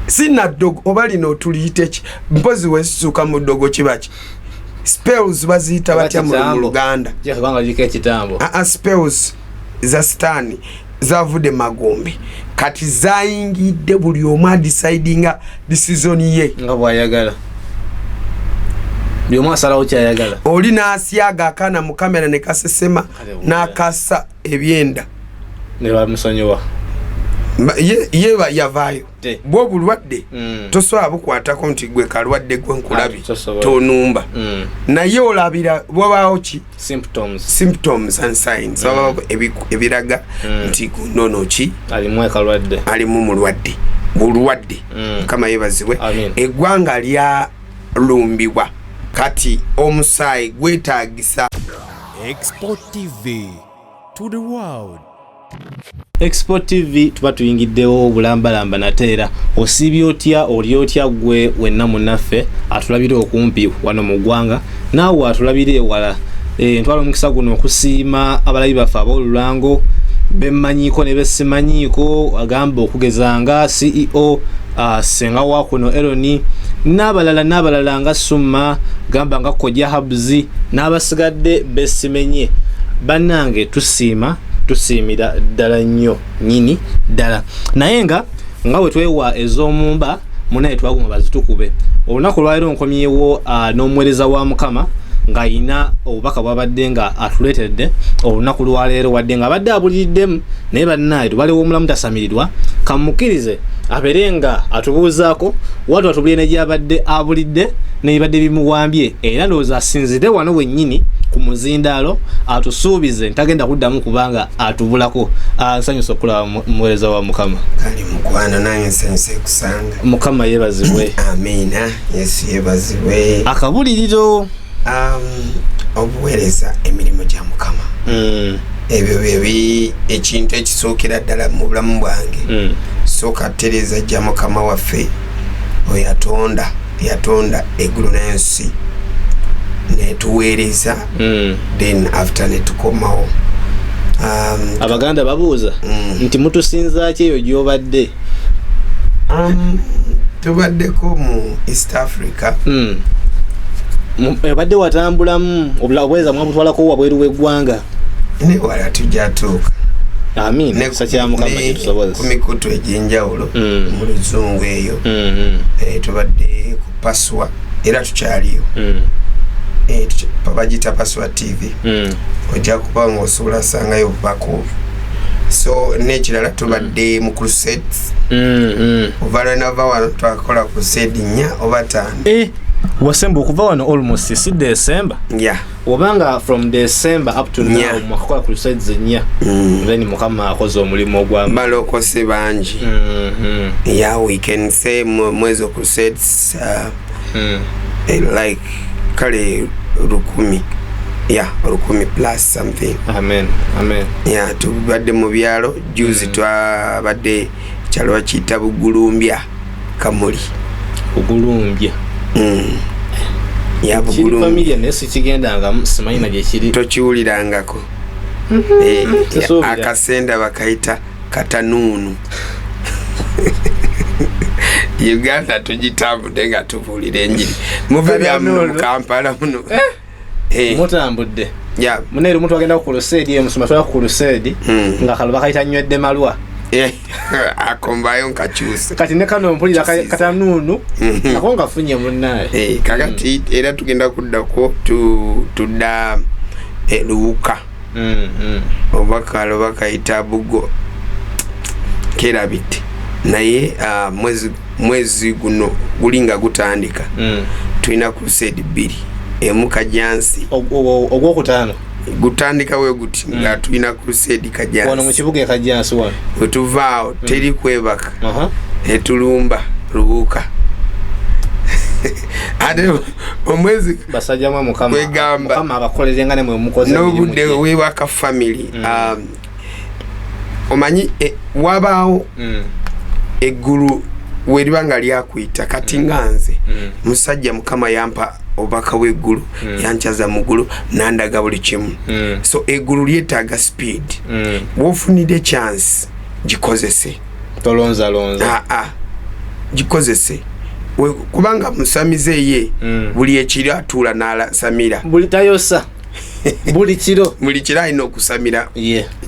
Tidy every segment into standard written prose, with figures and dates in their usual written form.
Sinaddogo oba lino tuliyite ki? Mpozi wesisuuka mu ddogo kiba ki? Spells baziyita batya mu Luganda? Aa, spells za Sitaani zavudde magombe, kati zayingidde buli omu adecidinga decision ye nga bwayagala. Buli omu asalawo kyayagala. Oli n'asyaga akaana mu kamera ne kasesema n'akasa ebyenda. Ne bamusonyiwa. Ye yavaayo. Bwe obulwadde tosobola bukwatako nti gwe kalwadde gwe nkulabye. Ah, tonumba. Naye olabira wabaawo ki? Symptoms. Symptoms and signs. Wabaawo ebiraga nti gunono ki? Alimu akalwadde. Alimu mulwadde, bulwadde. Mukama yebazibwe. Eggwanga lyalumbibwa, kati omusaayi gwetagisa. Export TV to the world. Export TV, tuba tuyingiddewo obulambalamba nate era. Osiibye otya? Oli otya gwe wenna munnaffe atulabira okumpi wano mu ggwanga, naawe atulabira ewala? Ntwala omukisa guno okusiima abalabi baffe ab'olulango bemmanyiiko ne besimanyiiko, agamba okugeza nga CEO, senga wa kuno Eroni, n'abalala n'abalala nga Summa, gamba nga Koja Habs n'abasigadde besimenye. Bannange, tusiima, tusiimira ddala nnyo nyini ddala. Naye nga bwe twewa ez'omumba munaye, twaguma bazitukube. Olunaku lwaleero nkomyewo n'omuweereza wa Mukama ng'ayina obubaka bwabadde nga atuleetedde olunaku lwaleero, wadde nga abadde abuliriddemu. Naye bannaye, tubalewo omulamu tasamirirwa. Kamukkirize abeere nga atubuuzaako watu, atubulire ne gyabadde abulidde nebibadde bimuwambye. Era ndowooza asinzire wano wennyini ku muzindaalo atusuubize ntagenda kuddamu kubanga atubulako. Nsanyusa okulaba muweereza wa Mukama. Kale mukwano, nange nsanyuse kusanga. Mukama yeebazibwe. Amiina, Yesu yebazibwe. Akabuliriro. Obuweereza, emirimu gya Mukama, ebyo byebi ekintu ekisookera ddala mu bulamu bwange. Sooka tereeza jja Mukama waffe oyo yatonda eggulu n'ensi, netuweereza, then after netukomawo. Abaganda babuuza nti mutusinza ki eyo gy'obadde? Tubaddeko mu East Africa. Obadde watambulamu, obuweereza mwabutwalako wabweru w'eggwanga? Newala tujja tuuka. Amin. Kisa kya Mukama ku kitusobozesa. mikutu egy'enjawulo mu Luzungu eyo. Tubadde ku Paswa, era tukyaliyo. Bagiyita Paswa TV. Ojja kuba nga osobola sangayo obubaka obwo. So n'ekirala, tubadde mu crusades. Okuva lwenava wano twakola crusade nnya oba ttaano. Wasemba okuva wano almost si December? Ya. Obanga from December up to now mwakakola crusades nnya. Then Mukama akoze omulimu ogwa Balokose bangi. Yeah, we can say mwezo crusades like kale 1000, yeah, 1000 plus something. Amen, amen. Yeah, tubadde mu byalo. Juzi twabadde kyalo bakiyita Bugulumbya, Kamuli. Bugulumbya? Ya. Kiri Bugulumbya. Familiar, naye sikigendangamu, simanyi na gyekiri. Tokiwulirangako? Sisuubira. Akasenda bakayita Katanuunu. Uganda tugitambudde nga tubuulira enjiri. Muve bya muno mu Katanuunu. Kampala muno. Mutambudde. Ya. Muneeri omuntu agenda ku crusade eyo, musoma twala ku crusade nga kalo bakayita Nywedde Malwa. Akombayo nkakyuse. Kati ne kano mpulira Kyusiza. Katanuunu ako ngafunye munnaye. Kakati era tugenda kuddako tudda Luwuka oba kalo bakayita Bugo, kerabidde. Naye mwezi guno gulinga gutandika, tulina crusade bbiri, emu Kajansi. Ogwokutaano? Gutandika we guti nga tulina crusade Wano mu Kajansi. kibuga e Kajansi wano? Wetuvaawo teri kwebaka, netulumba Luwuka, ate omwezi Basajja mwe, Mukama Kwegamba. Mukama abakolere nga nemwe mukoze emirimu n'obudde gye. wewaka family. Omanyi wabaawo eggulu weriba nga lyakuyita. Kati nga nze musajja Mukama yampa obubaka bw'eggulu, yankyaza mu ggulu nandaga buli kimu. So eggulu lyetaaga speed. Bw'ofunidde chance, gikozese. Tolonzalonza. Aa. Gikozese. Kubanga musamize ye buli ekiro atuula n'asamira. Buli tayosa buli kiro. Buli kiro alina okusamira.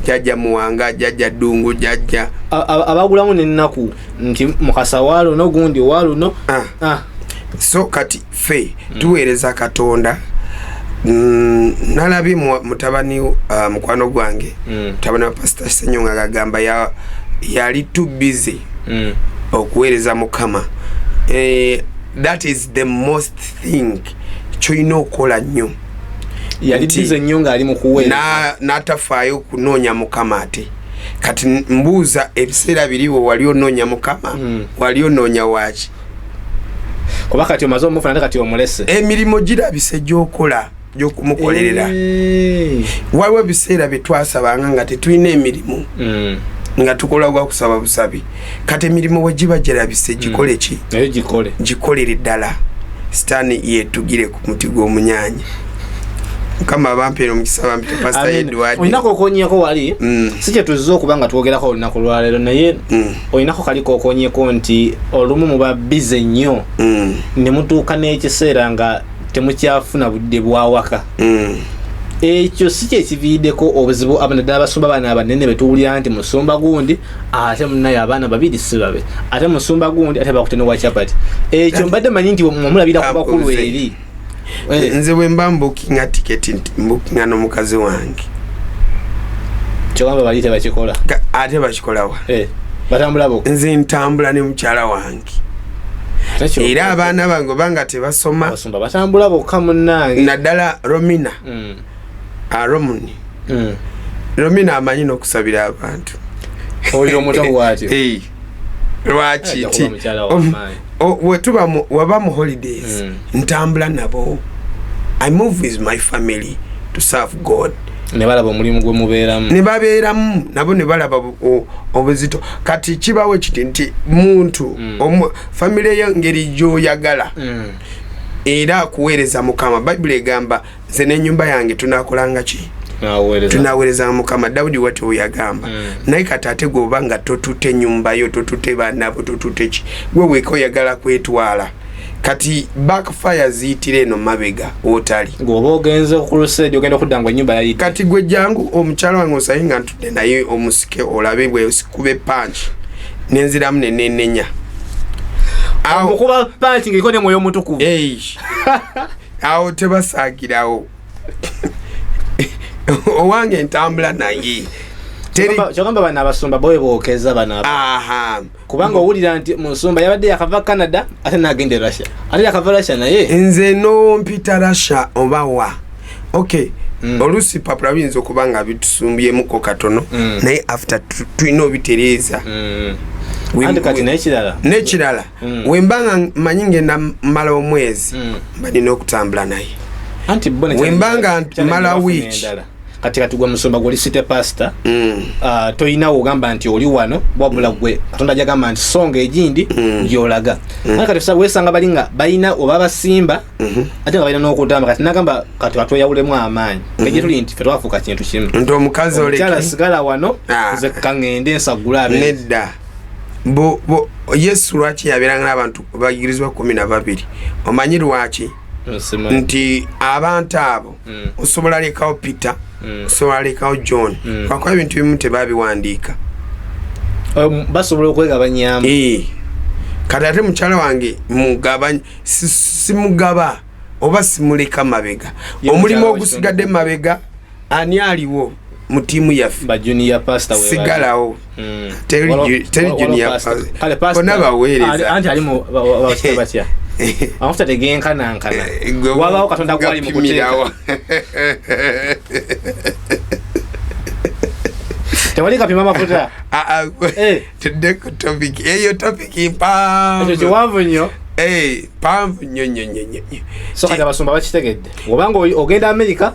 Jjajja Muwanga, Jjajja Ddungu, jjajja Abagulamu n'ennaku nti mukasa wa luno, gundi wa luno. Ah. So kati ffe tuweereza Katonda. Nalabye mutabani, mukwano gwange, mutabani wa Pasita Senyonga, gagamba yali too busy okuweereza Mukama. That is the most thing kyolina okukola nnyo. Yali busy nnyo ng'ali mu kuweereza. N'atafaayo kunoonya Mukama. Ate kati mbuuza, ebiseera biriwo wali onoonya Mukama? Wali onoonya waaki? Kuba kati omaze omufuna, ate kati omulese. Emirimu girabise gyokola gyokumukolerera. Waliwo ebiseera bye twasabanga nga tetulina emirimu, nga tukola gwa kusaba busabi. Kati emirimu bwe giba girabise, gikole ki? Naye gikole. Gikolere ddala, Sitaani yetugire ku muti gw'omunyanya. Mukama abampeera omukisa. Bampita Pasita Amen. Edward. Olinako okonyeko wali? Si kyetuzze okuba nga twogerako olunaku lwaleero, naye olinako kali kokonyeko nti olumu muba busy nnyo ne mutuuka n'ekiseera nga temukyafuna budde bwawaka. Ekyo si kyekiviiddeko obuzibu naddala abasumba bano abanene betuwulira nti musumba gundi ate munaye abaana babiri si babe, ate musumba gundi ate bakute nowa chapati? Ekyo mbadde manyi nti mwamulabira ku bakulu Abuze. eri. Nze bwe mba mbukinga tiketi, nti mbukinga n'omukazi wange. Kyogamba bali tebakikola? Ate bakikolawa? Batambula bokka. Nze ntambula ne mukyala wange. Era abaana bange obanga tebasoma. Abasumba batambula bokka, munnange. Naddala Romina. Romuni. Romina amanyi n'okusabira abantu. Oyo omuto bw'atyo? Lwaki? Ajja ti kuba mukyala wa maanyi. Wetuba waba mu holidays, ntambula nabo. I move with my family to serve God. Ne balaba omulimu gwe mubeeramu. Ne babeeramu nabo, ne balaba obuzito. Kati kibawo kiti nti muntu famire yo ngeri gy'oyagala era kuweereza Mukama. Bayibuli egamba, nze n'ennyumba yange tunakolanga ki? Naweereza. Tunaweereza Mukama. Dawudi watyo bwe yagamba. Naye kati ate gwe oba nga totute nyumba yo, totute baanabo, totute ki, gwe weka oyagala kwetwala. Kati backfire ziyitira eno mabega wotali. Gweoba ogenze ku crusade, ogenda okudda nga ennyumba yayidde. Kati gwe jangu omukyala wange osaye nga ntudde naye, omusike olabe bwe sikube punch nenziramu nenenenya awo. Okuba punch ng'eriko ne Mwoyo Omutukuvu. Ei, awo tebasaagirawo. Owange ntambula naye. Kyogamba bano abasumba bowe bookeza bano Aha. Kubanga owulira nti musumba yabadde yakava Canada, ate nagenda e Russia, ate yakava Russia naye. Nze nompita Russia oba wa, ok. Oluusi papula biyinza okuba nga bitusumbyemukko katono, naye after tulina obitereeza. Anti kati n'ekirala. N'ekirala, wemba nga manyi ngenda mala omwezi, mba nina okutambula naye. Anti bo Wemba nga challenge mala bafuna week. endala. Kati gwe musumba gwoli city pastor, toyinawo ogamba nti oli wano, wabula gwe Katonda jagamba nti songa egindi gyolaga. Ate kati wesanga bali nga balina oba basimba, ate nga balina n'okutamba. Kati nagamba kati katweyawulemu amaanyi ngegye tuli nti fe twafuuka kintu kimu. Nti omukazi Omukyala oleke. sigala wano, Ah. nze kaŋŋende nsaggule abe. Nedda. Yesu lwaki yabeeranga n'abantu bayigirizwa 12? Omanyi lwaki? Nsimanyi. Nti abantu abo osobola lekawo Peter, osobola lekawo John, lwakuba ebintu bimu tebabiwandiika. Basobola okwegabanyamu. Kati ate mukyala wange mugaba, simugaba oba simuleka mabega. Ye Omulimu mukyala wa ogusigadde mabega, ani aliwo mu tiimu yaffe? Ba junior pastor we bali. Sigalawo. Teri junior Pastor. pastor. Kale pastor- Bonna baweereza. Anti ali mu batya, amafuta tegenkanankana. Gwe Wabawo Katonda gwali mu kuteeka. gapimirawo. Tewali kapima mafuta. Ah, ah, tudde ku topic eyo, topic Ekyo mpanvu. kiwanvu nnyo. Mpanvu nnyo nnyo nnyo nnyo nnyo. So kati abasumba bakitegedde, obanga ogenda Amerika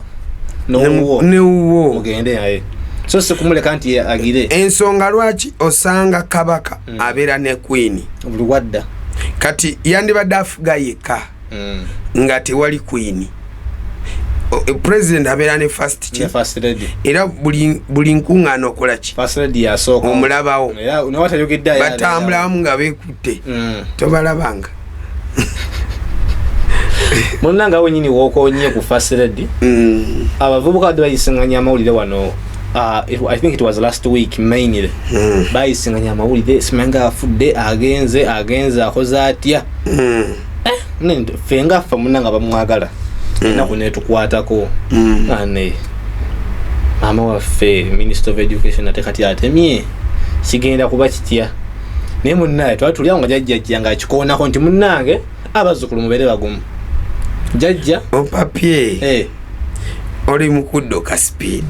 nowuwo, Newuwo. mugende naye, so si kumuleka nti agire. Ensonga lwaki osanga kabaka abeera ne queen. Buli wadda. Kati yandibadde afuga yekka nga tewali queen. President abeera ne first ki? Ne first lady. Era buli nkuŋŋaana okola ki? First lady yasooka. Omulabawo. Era nawe atayogedde aye Batambula wamu nga beekutte. Tobalabanga. Munnange, awo nyini wookonye ku first lady. Abavubuka badde bayisinganya amawulire wano, I think it was last week mainly. Bayisinganya amawulire, simanga afudde, agenze, agenze, akoze atya. Ffe nga ffe munnange bamwagala, ennaku netukwatako. Ane maama waffe minister of education ate kati atemye, kigenda kuba kitya? Naye munnaye twali tuli awo nga jajjajja nga akikoonako nti munnange abazzukulu mubeere bagumu, jajja. Opapye. Oli mu kudduka speed.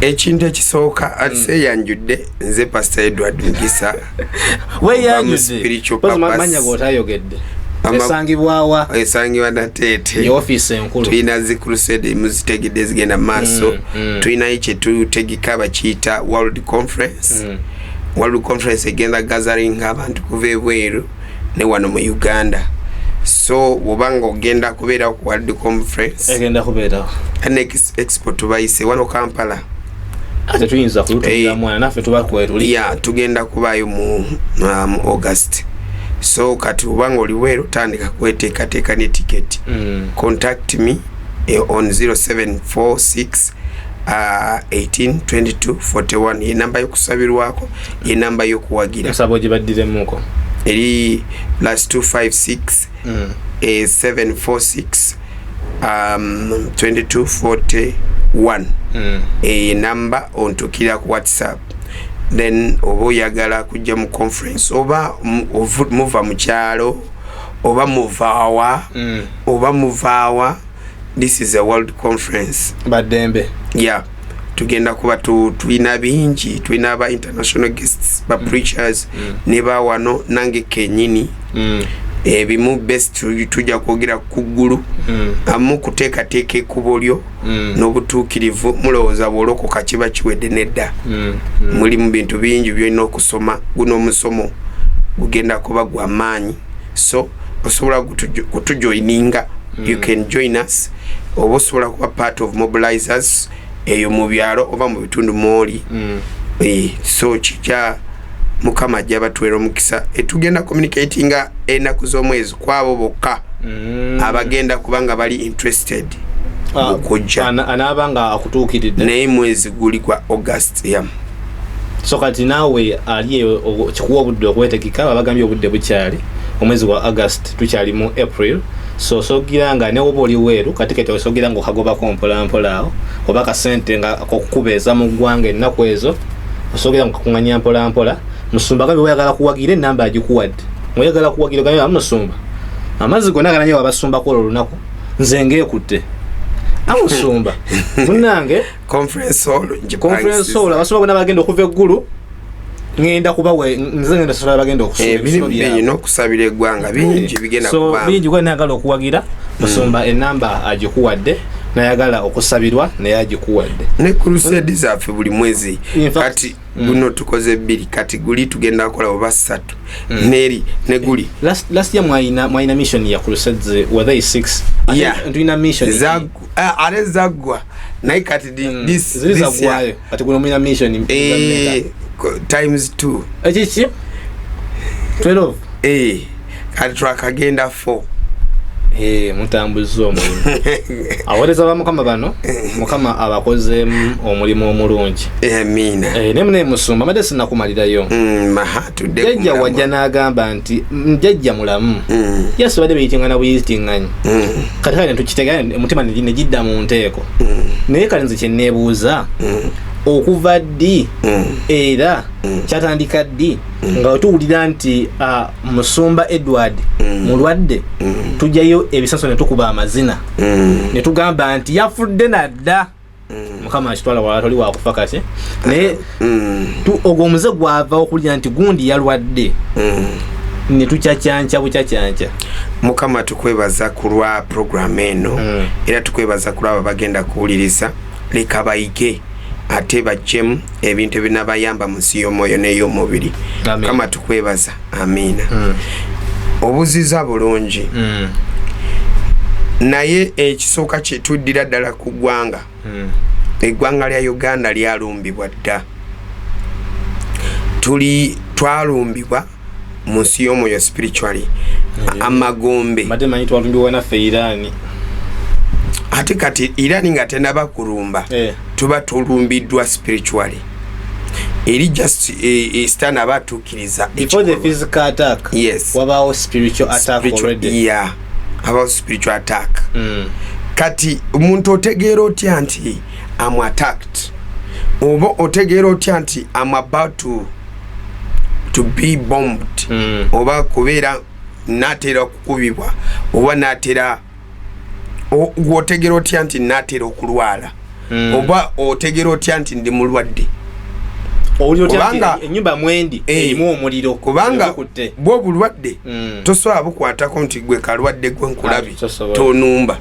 Ekintu ekisooka, atiseeyanjudde, nze Pastor Edward Mugisa. Weyanjudde. Spiritual Pozi purpose. manya g'otayogedde. Esangibwawa? Esangibwa Nateete. Ye ofiisi enkulu. Tulina zi crusade muzitegedde zigenda mu maaso. Tulinayo kyetutegeka bakiyita World Conference. World Conference egenda gathering abantu kuva ebweru ne wano mu Uganda. So bwobanga ogenda kubeera ku World Conference egenda kubeerawo next expo, tubayise wano Kampala. Ate tuyinza kulutumira mwana naffe tuba kwetuli. Ya, tugenda kubaayo mu August. So kati obanga oli bweru, tandika kweteekateeka ne tiketi. Contact me on 0746 18 22 41. Ye namba yokusabirwako, ye namba yokuwagira. Nsaba ogibaddiremuko. Eri +256 746 22 41. Enamba ontukira ku WhatsApp. Then oba oyagala kujja mu conference, oba muva mu kyalo, oba muvaawa, oba muvaawa, this is a world conference. Baddembe. Yeah, tugenda kuba tulina bingi, tulina aba international guests, ba preachers ne bawano, nange kenyini. Ebimu best tujja kwogera ku ggulu, amu kuteekateeka ekkubo lyo n'obutuukirivu. Mulowooza bw'olokoka kiba kiwedde? Nedda. Mulimu bintu bingi byolina okusoma. Guno omusomo gugenda kuba gwa maanyi, so osobola kutujoininga. You can join us, oba osobola kuba part of mobilizers eyo mu byalo oba mu bitundu mwoli. So kijja, Mukama ajja batuwera omukisa. Tugenda communicatinga ennaku z'omwezi kwabo bokka abagenda kubanga bali interested okujja. Anaaba nga akutuukiridde. Naye mwezi guli gwa August, yeah. So kati naawe ali eyo, kikuwa obudde okwetegeka. Babagambye obudde bukyali, omwezi gwa August, tukyali mu April. So sogira nga newoba oli weeru, katiketi osogira nga okagobako mpolampola awo, oba kasente nga kokukubeeza mu ggwanga ennaku ezo, osogira nga kakunganya mpolampola. Musumba gambye weyagala kuwagira, enamba agikuwadde. Oyagala kuwagira, ogambye amusumba amazzi gonna gananye wabasumbako olwo olunaku, nze ngeekutte amusumba munange. Conference hall. Conference hall, abasumba bonna bagenda okuva eggulu, ngenda kubawe, nze ngenda sola bagenda okusoma ebisolo byabwe. Bingi n'okusabira eggwanga, bingi bigenda So kubaamu. bingi gwe nayagala okuwagira musumba, enamba agikuwadde, nayagala okusabirwa naye agikuwadde. Ne crusade zaffe buli mwezi. In fact, Kati guno tukoze bbiri, kati guli tugenda kukola oba ssatu, neri ne guli. Last year mwalina mission ya crusades, were they six? Ate tulina mission Ate zaggwa, naye kati Ziri this year, zaggwayo, kati guno mulina mission times two. Ekiki, 12? Kati twakagenda four. Mutambuza omulimu. Abaweereza ba Mukama bano, Mukama abakozeemu omulimu omulungi. Amiina. Naye munaye musumba, mbadde sinnakumalirayo. Maha tudde ku Jjajja mulamwa. wajja n'agamba nti jjajja mulamu." Yesu badde beyitingana buyitinganye. Kati kale netukitegera, omutima ne gidda mu nteeko. Naye kale nze kyeneebuuza, okuva ddi era kyatandika ddi nga tuwulira nti musumba Edward mulwadde, tujjayo ebisaso ne tukuba amazina ne tugamba nti yafudde nadda? Mukama akitwala wala, toli wakufa kati, naye ogwo omuze gwava okulira nti gundi yalwadde ne tukyakyanca bukyakyanca. Mukama, tukwebaza ku lwa puroguramu eno. Era tukwebaza ku lwabo bagenda kuwuliriza. Leka bayige ate bajjemu ebintu ebinabayamba mu nsi y'omwoyo n'ey'omubiri. Amen. Mukama, tukwebaza, amiina. Obuziza bulungi. Naye ekisooka kyetuddira ddala ku ggwanga. Eggwanga lya Uganda lyalumbibwa dda. Tuli twalumbibwa mu nsi y'omwoyo spiritually, amagombe. Mbadde manyi twalumbibwa naffe Irani. Ate kati Irani nga tenaba kulumba, tuba tulumbiddwa spiritually eri just sitaani aba atuukiriza Before the physical attack, Yes. wabaawo spiritual attack already. Yeah, abawo spiritual attack. Kati omuntu otegeera otya nti am attacked, oba otegeera otya nti am about to be bombed, oba kubeera naatera okukubibwa, oba naatera gweotegeera otya nti naatera okulwala, oba otegeera otya nti ndi mulwadde? Owulira otya nti Kubanga ennyumba mwendi erimu omuliro, kubanga gukutte? bwe obulwadde tosobola bukwatako nti gwe kalwadde gwe nkulabye. Ah, tosobola. Tonumba.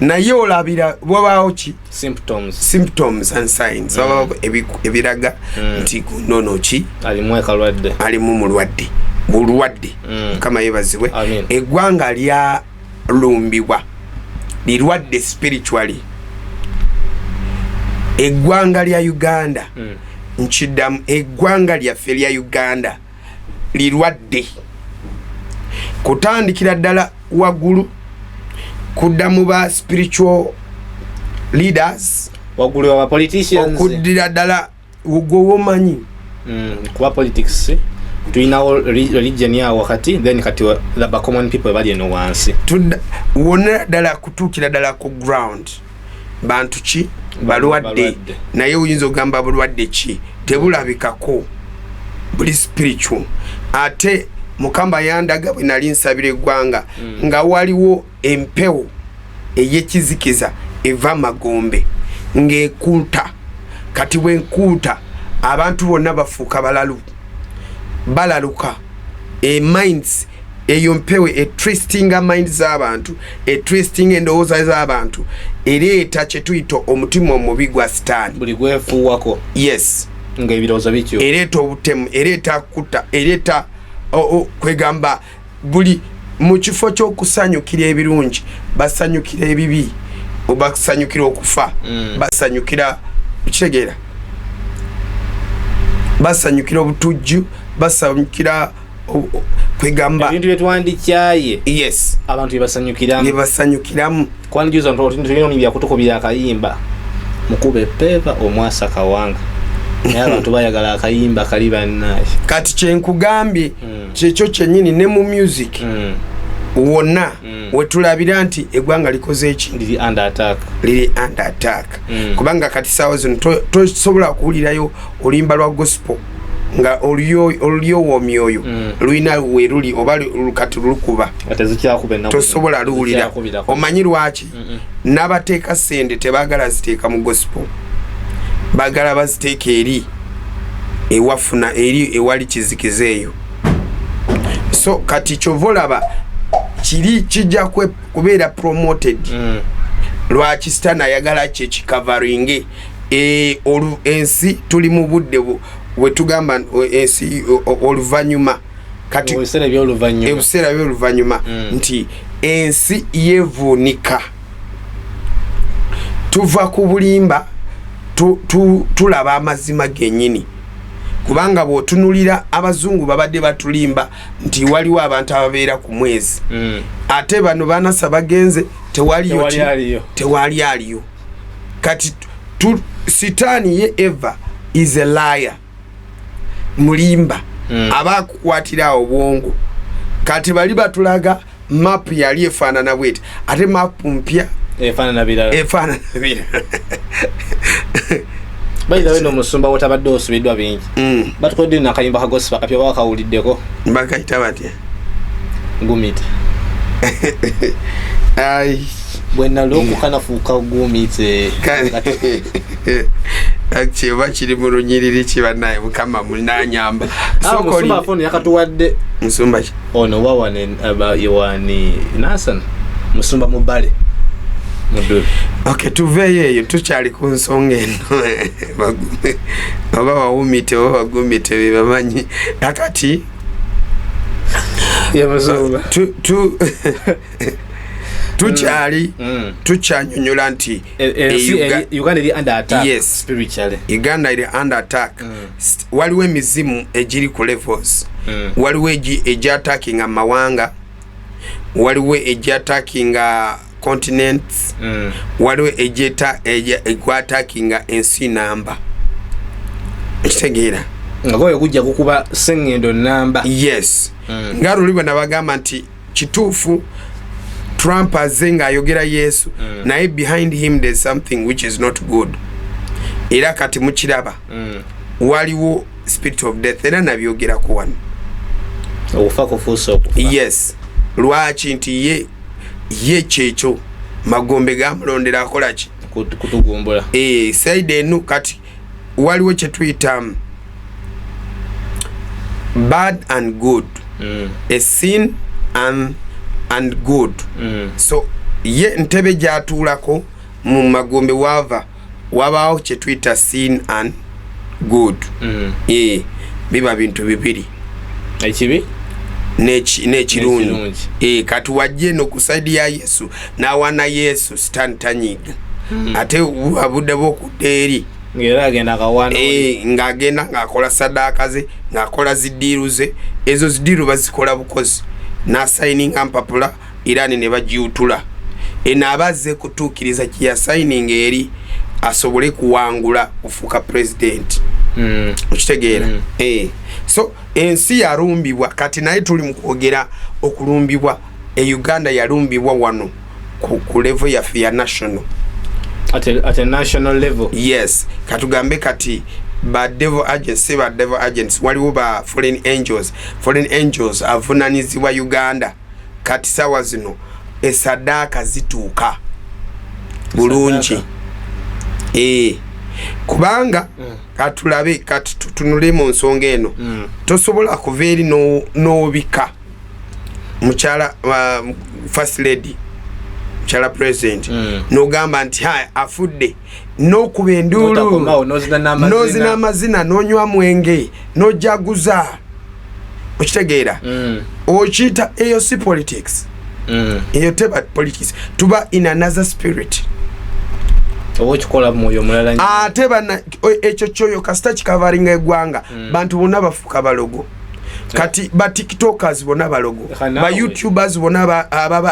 Naye olabira wabaawo ki? Symptoms. Symptoms and signs. Wabaawo ebiraga nti gunono ki? Alimu akalwadde. Alimu mulwadde, bulwadde. Mukama yebazibwe. Amen. Eggwanga lyalumbibwa, lirwadde spiritually, eggwanga lya Uganda. Nkiddamu, eggwanga lyaffe lya Uganda lirwadde, kutandikira ddala waggulu kudda mu ba spiritual leaders. Waggulu wa politicians. Okuddira ddala gwe womanyi. Kuba politics tulinawo religion yawo wakati, then kati the ba common people bali eno wansi. Wonna ddala kutuukira ddala ku ground, bantu ki? Balwadde. Balwadde. Naye oyinza okugamba bulwadde ki? Tebulabikako, buli spiritual. Ate Mukama yandaga bwe nali nsabira eggwanga nga waliwo empewo ey'ekizikiza eva magombe ng'ekuuta. Kati bwenkuuta, abantu bonna bafuuka balalu, balaluka e minds. Eyo mpewo etwistinga mind z'abantu, etwistinga endowooza z'abantu, ereeta kyetuyita omutima omubi gwa Sitaani. Buli gwefuuwako Yes. nga ebirowoozo bityo. Ereeta obutemu, ereeta kutta, ereeta kwegamba buli mu kifo ky'okusanyukira ebirungi basanyukira ebibi, basanyukira okufa, basanyukira, kitegeera, basanyukira obutujju, basanyukira kwegamba ebintu byetwandikyaye abantu byebasanyukiramu. Byebasanyukiramu. Kwandijuza tulina byakutukubira akayimba mukube peeva omwasa kawanga, naye abantu bayagala akayimba kali bannaye. Kati kyenkugambye kyekyo kyennyini ne mu music wonna wetulabira nti eggwanga likoze eki? Liri under attack. Liri under attack. Kubanga kati saawa zino tosobola kuwulirayo oluyimba lwa gospel nga olulyowa omyoyo lulina we luli oba kati lukuba. Nga tezikyakuba ennaku zino. Tosobola luwulira. Zikyakubirako. Omanyi lwaki? N'abateeka sente tebaagala ziteeka mu gospel, baagala baziteeka eri ewafuna, eri ewali kizikiza eyo. So kati kyova olaba kiri kijja kubeera promoted. Lwaki? Sitaani ayagala kye kikavaringe. Ensi tuli mu budde bwetugamba ensi oluvannyuma kati. Ebiseera ebyoluvannyuma. Ebiseera byoluvannyuma nti ensi yevuunika, tuva ku bulimba, tulaba amazima gennyini. Kubanga bw'otunulira abazungu babadde batulimba nti waliwo abantu ababeera ku mwezi, ate bano banasa bagenze tewaliyo. Tewali aliyo. Tewali aliyo. Kati sitaani ye eva is a liar, mulimba. Aba akukwatira awo obwongo. Kati bali batulaga mapu yali efaanana bweti, ate mapu mpya efaanana birala. Efaanana birala. Bayirawe nomusumba wotabadde osubiddwa bingi. Batukoledde nakayimba ka gospel akapya, bakawuliddeko? Bakayita batya? Gumite. Ai. Bwe nalookoka nafuuka gumite. Kiba kiri mu lunyiriri kiba naye Mukama munanyamba. Musumba afone yakatuwadde. Musumba ki? Ono wawane wani Nasan musumba mubale mudubi. Ok, tuveeyo eyo, tukyali ku nsonga eno. Oba wawumite oba wagumite bebamanyi akati. Ye musumba. Tukyali tukyanyonyola nti Uganda eri under attack. Yes. Spiritually. Uganda eri under attack. Waliwo emizimu egiri ku levels. Waliwo egyattackinga mawanga, waliwo egyattackinga continents, waliwo egwattackinga ensi namba, ekitegeera? Nga gwoyo gujja kukuba sengendo namba. Yes. Nga luli bwe nabagamba nti kituufu Trump azze ng'ayogera Yesu, naye behind him there's something which is not good. Era kati mukiraba, waliwo spirit of death, era nabyogerako wano. Okufa kufuusa okufa. Yes. Lwaki? Nti ye kyekyo magombe gamulondera akolaki? Kutugumbula. E, side enu kati waliwo kyetuyita bad and good, a sin and good. So ye ntebe gyatuulako mu magombe wava wabaawo kyetuyita sin and good. E, biba bintu bibiri. Ekibi n'ekirungi. N'ekirungi. E, kati wajja eno ku side ya Yesu n'awaana Yesu, Sitaani tanyiiga. Ate buba budde bwokudda eri. Ngaera agenda akawaana. E, ng'agenda ng'akola sadaaka ze, ng'akola zi deal ze. Ezo zi deal bazikola bukozi, n'asayininga mpapula, Irani ne bagiwutula. Eno aba azze kutuukiriza kyeyasayininga eri asobole kuwangula kufuuka pulezidenti. Okitegeera? Mm. Eh, so ensi yalumbibwa kati, naye tuli mu kwogera okulumbibwa. E Uganda yalumbibwa wano ku level yaffe ya national. At a national level. Yes. Katugambe kati ba devil agents, si ba devil agents, waliwo ba foreign angels. Foreign angels avunanyizibwa Uganda. Kati sawa zino esadaaka zituuka bulungi, e, kubanga katulabe kati tutunule mu nsonga eno. Tosobola kuva eri n'obika mukyala first lady, mukyala president, n'ogamba nti ha afudde, n'okuba enduulu. N'otakomawo, n'ozina n'amazina. N'ozina amazina, n'onywa mwenge, n'ojaguza, okitegeera? Okiyita eyo si politics. Eyo teba politics, tuba in another spirit. Oba okikola mwoyo omulala nnyo. Ate bana ekyo kyoyo kasita kikavaringa eggwanga, bantu bonna bafuuka balogo. Kati ba TikTokers bonna balogo. Leka Ba naawe. YouTubers bonna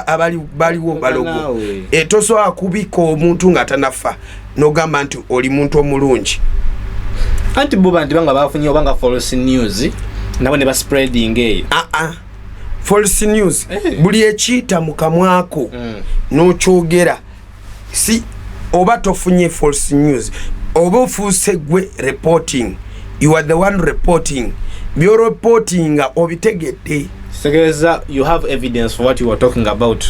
abaliwo Leka balogo. naawe. E, tosobola kubika omuntu nga tanafa nogamba nti oli muntu omulungi. Anti bo bantu banga bafunye oba nga false news, nabo ne baspreading eyo. Aa, false news, Eh. buli ekiyita mu kamwako n'okyogera, si oba tofunye false news, oba ofuuse gwe reporting. You are the one reporting. Byoreportinga obitegedde. Kitegeeza you have evidence for what you are talking about.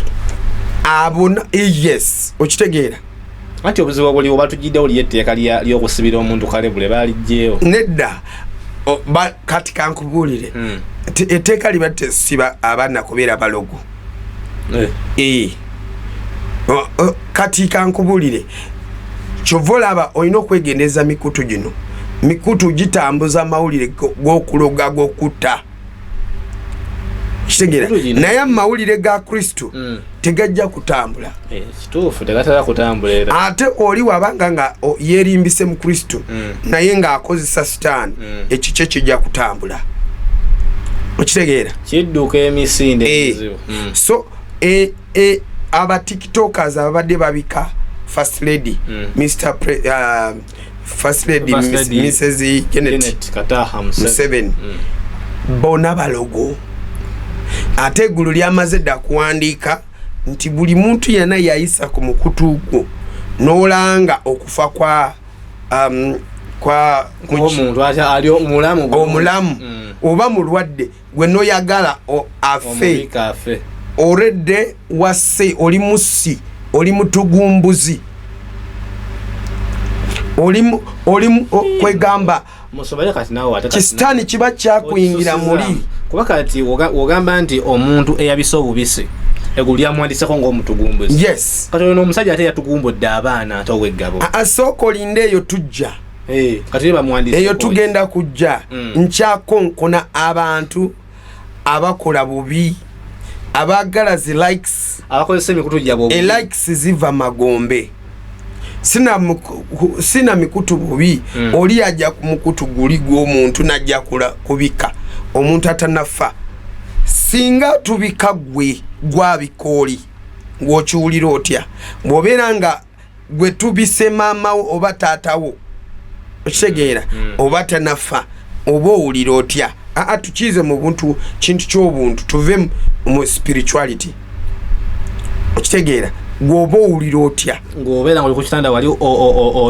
Abona, yes, okitegeera? Anti obuzibu obuliwo, batugiddewo liyo etteeka ly'okusibira omuntu kalebule, baligyewo. Nedda. Kati kankubuulire. Etteeka liba tesiba abaana kubeera balogo. Eh. Kati kankubuulire, kyova olaba olina okwegendeza mikutu gino. Mikutu gitambuza amawulire g'okuloga, g'okutta, kitegeera? Mikutu gino. Naye amawulire ga Kristo tegajja kutambula. Eh, kituufu, tegatera kutambula era. Ate oli wabanga nga yeerimbise mu Kristo, naye ng'akozesa Sitaani, ekikyo kijja kutambula, okitegeera? Kidduka emisinde Eh. ekizibu. So aba TikTokers ababadde babika first lady, Mr first lady, First Lady. Mrs Janet Janet Kataha Museveni. Museveni, bonna balogo. Ate eggulu lyamaze dda kuwandiika nti buli muntu yenna yayisa ku mukutu gwo n'olanga okufa kwa Omuntu ate ali omulamu bulungi. Omulamu oba mulwadde, gwe noyagala afe, Omubika afe. Oredde wasse, oli mussi, oli mutugumbuzi, oli kwegamba Musobale kati naawe ate kati kisitaani kiba kyakuyingira muli. Kuba kati wogamba nti omuntu eyabise obubisi, eggulu lyamuwandiseko ng'omutugumbuzi. Yes. Kati ono omusajja ate yatugumbudde abaana ate ow'eggabo. Asooka olinde, eyo tujja. Eh, kati ye bamuwandiiseko. Eyo tugenda kujja. Nkyakonkona abantu abakola bubi, abaagala zi likes. Abakozesa emikutu gyabwe. Elikes ziva magombe. Sina mikutu bubi. Oli ajja ku mukutu guli gw'omuntu najja kubika omuntu atanafa. Singa tubika gwe gwabika oli, ng'okiwulira otya bw'obeera nga gwe tubise maamawo oba taatawo, okitegeera, oba tanafa, oba owulira otya? Aa, tukiize mu buntu, kintu ky'obuntu, tuve mu spirituality, okitegeera? Gweoba owulira otya? Ng'obeera nga oli ku kitanda wali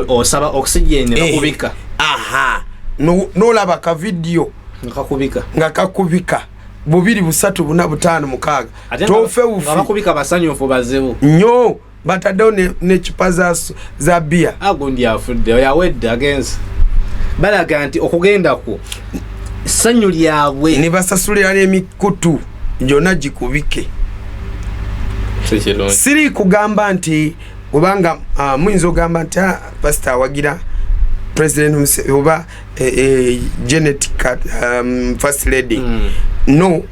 osaba oxygen, bakubika. Aha. N'olaba ka video nga kakubika, nga kakubika bubiri, busatu, buna, butaano, mukaaga. Ate tofe nga bufi. Bakubika basanyufu bazibu. Nnyo, bataddewo n'ecupa za bbiya. Agundi afudde, oyo awedde, agenze, balaga nti okugenda kwo ssanyu lyabwe. Ne basasulira n'emikutu gyonna gikubike. Si kirungi. Siri kugamba nti kubanga muyinza okugamba nti pasita awagira President oba Janet First Lady. No,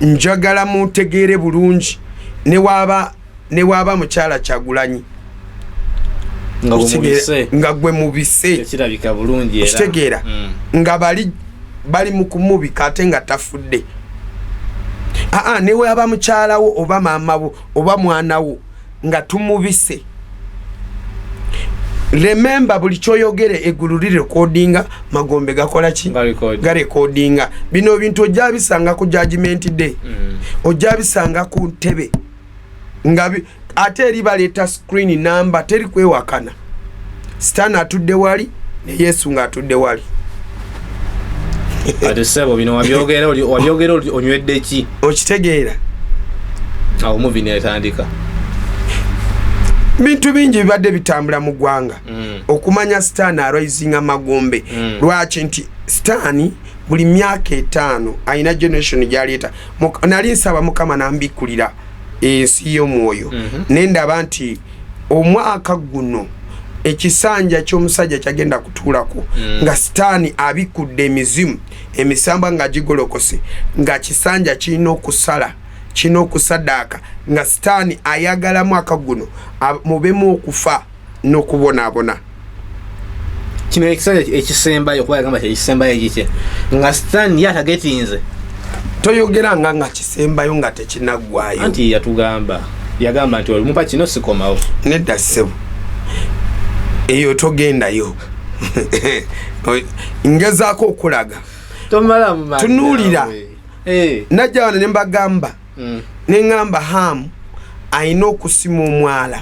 njagala mutegeere bulungi, ne waaba mukyala Kyagulanyi, nga gwe mubise, nga gwe mubise, tekirabika bulungi era. Okitegeera? Nga bali bali mu kumubika ate nga tafudde. Aa, ne waba mukyalawo oba maamawo oba mwanawo nga tumubise, remember, buli kyoyogere eggulu lirekodinga, magombe gakola ki? Garecord. Garekodinga. Bino bintu ojja bisanga ku Judgment Day. Ojja bisanga ku ntebe nga ate eri baleeta screen number, teri kwewakana. Sitaani atudde wali ne Yesu ng'atudde wali. Ate ssebo, bino wabyogera onywedde ki? Okitegeera? Awo movie netandika. Bintu bingi bibadde bitambula mu ggwanga. Okumanya sitaani arisinga magombe. Lwaki nti sitaani buli myaka 5 alina generation gyaleeta. Nali nsaba Mukama nambikkulira ensi y'omwoyo. Nendaba nti omwaka guno ekisanja ky'omusajja kyagenda kutuulako nga sitaani abikudde emizimu, emisambwa nga gigolokose, nga kisanja kirina okusala, kirina okusaddaaka, nga sitaani ayagala mwaka guno mubemu okufa n'okubonaabona. Kino ekisanja ekisembayo, kuba yagamba kyekisembayo ekikye, nga sitaani ye atagetinze. Toyogeranga nga kisembayo nga tekinaggwayo. Anti yatugamba, yagamba nti olimupa kino sikomawo. Nedda ssebo, eyo togendayo. Ngezaako okulaga. Tomala mu maanyi. Tunuulira. Naawe. Najja wano ne mbagamba, neŋŋamba Hamu alina okusima omwala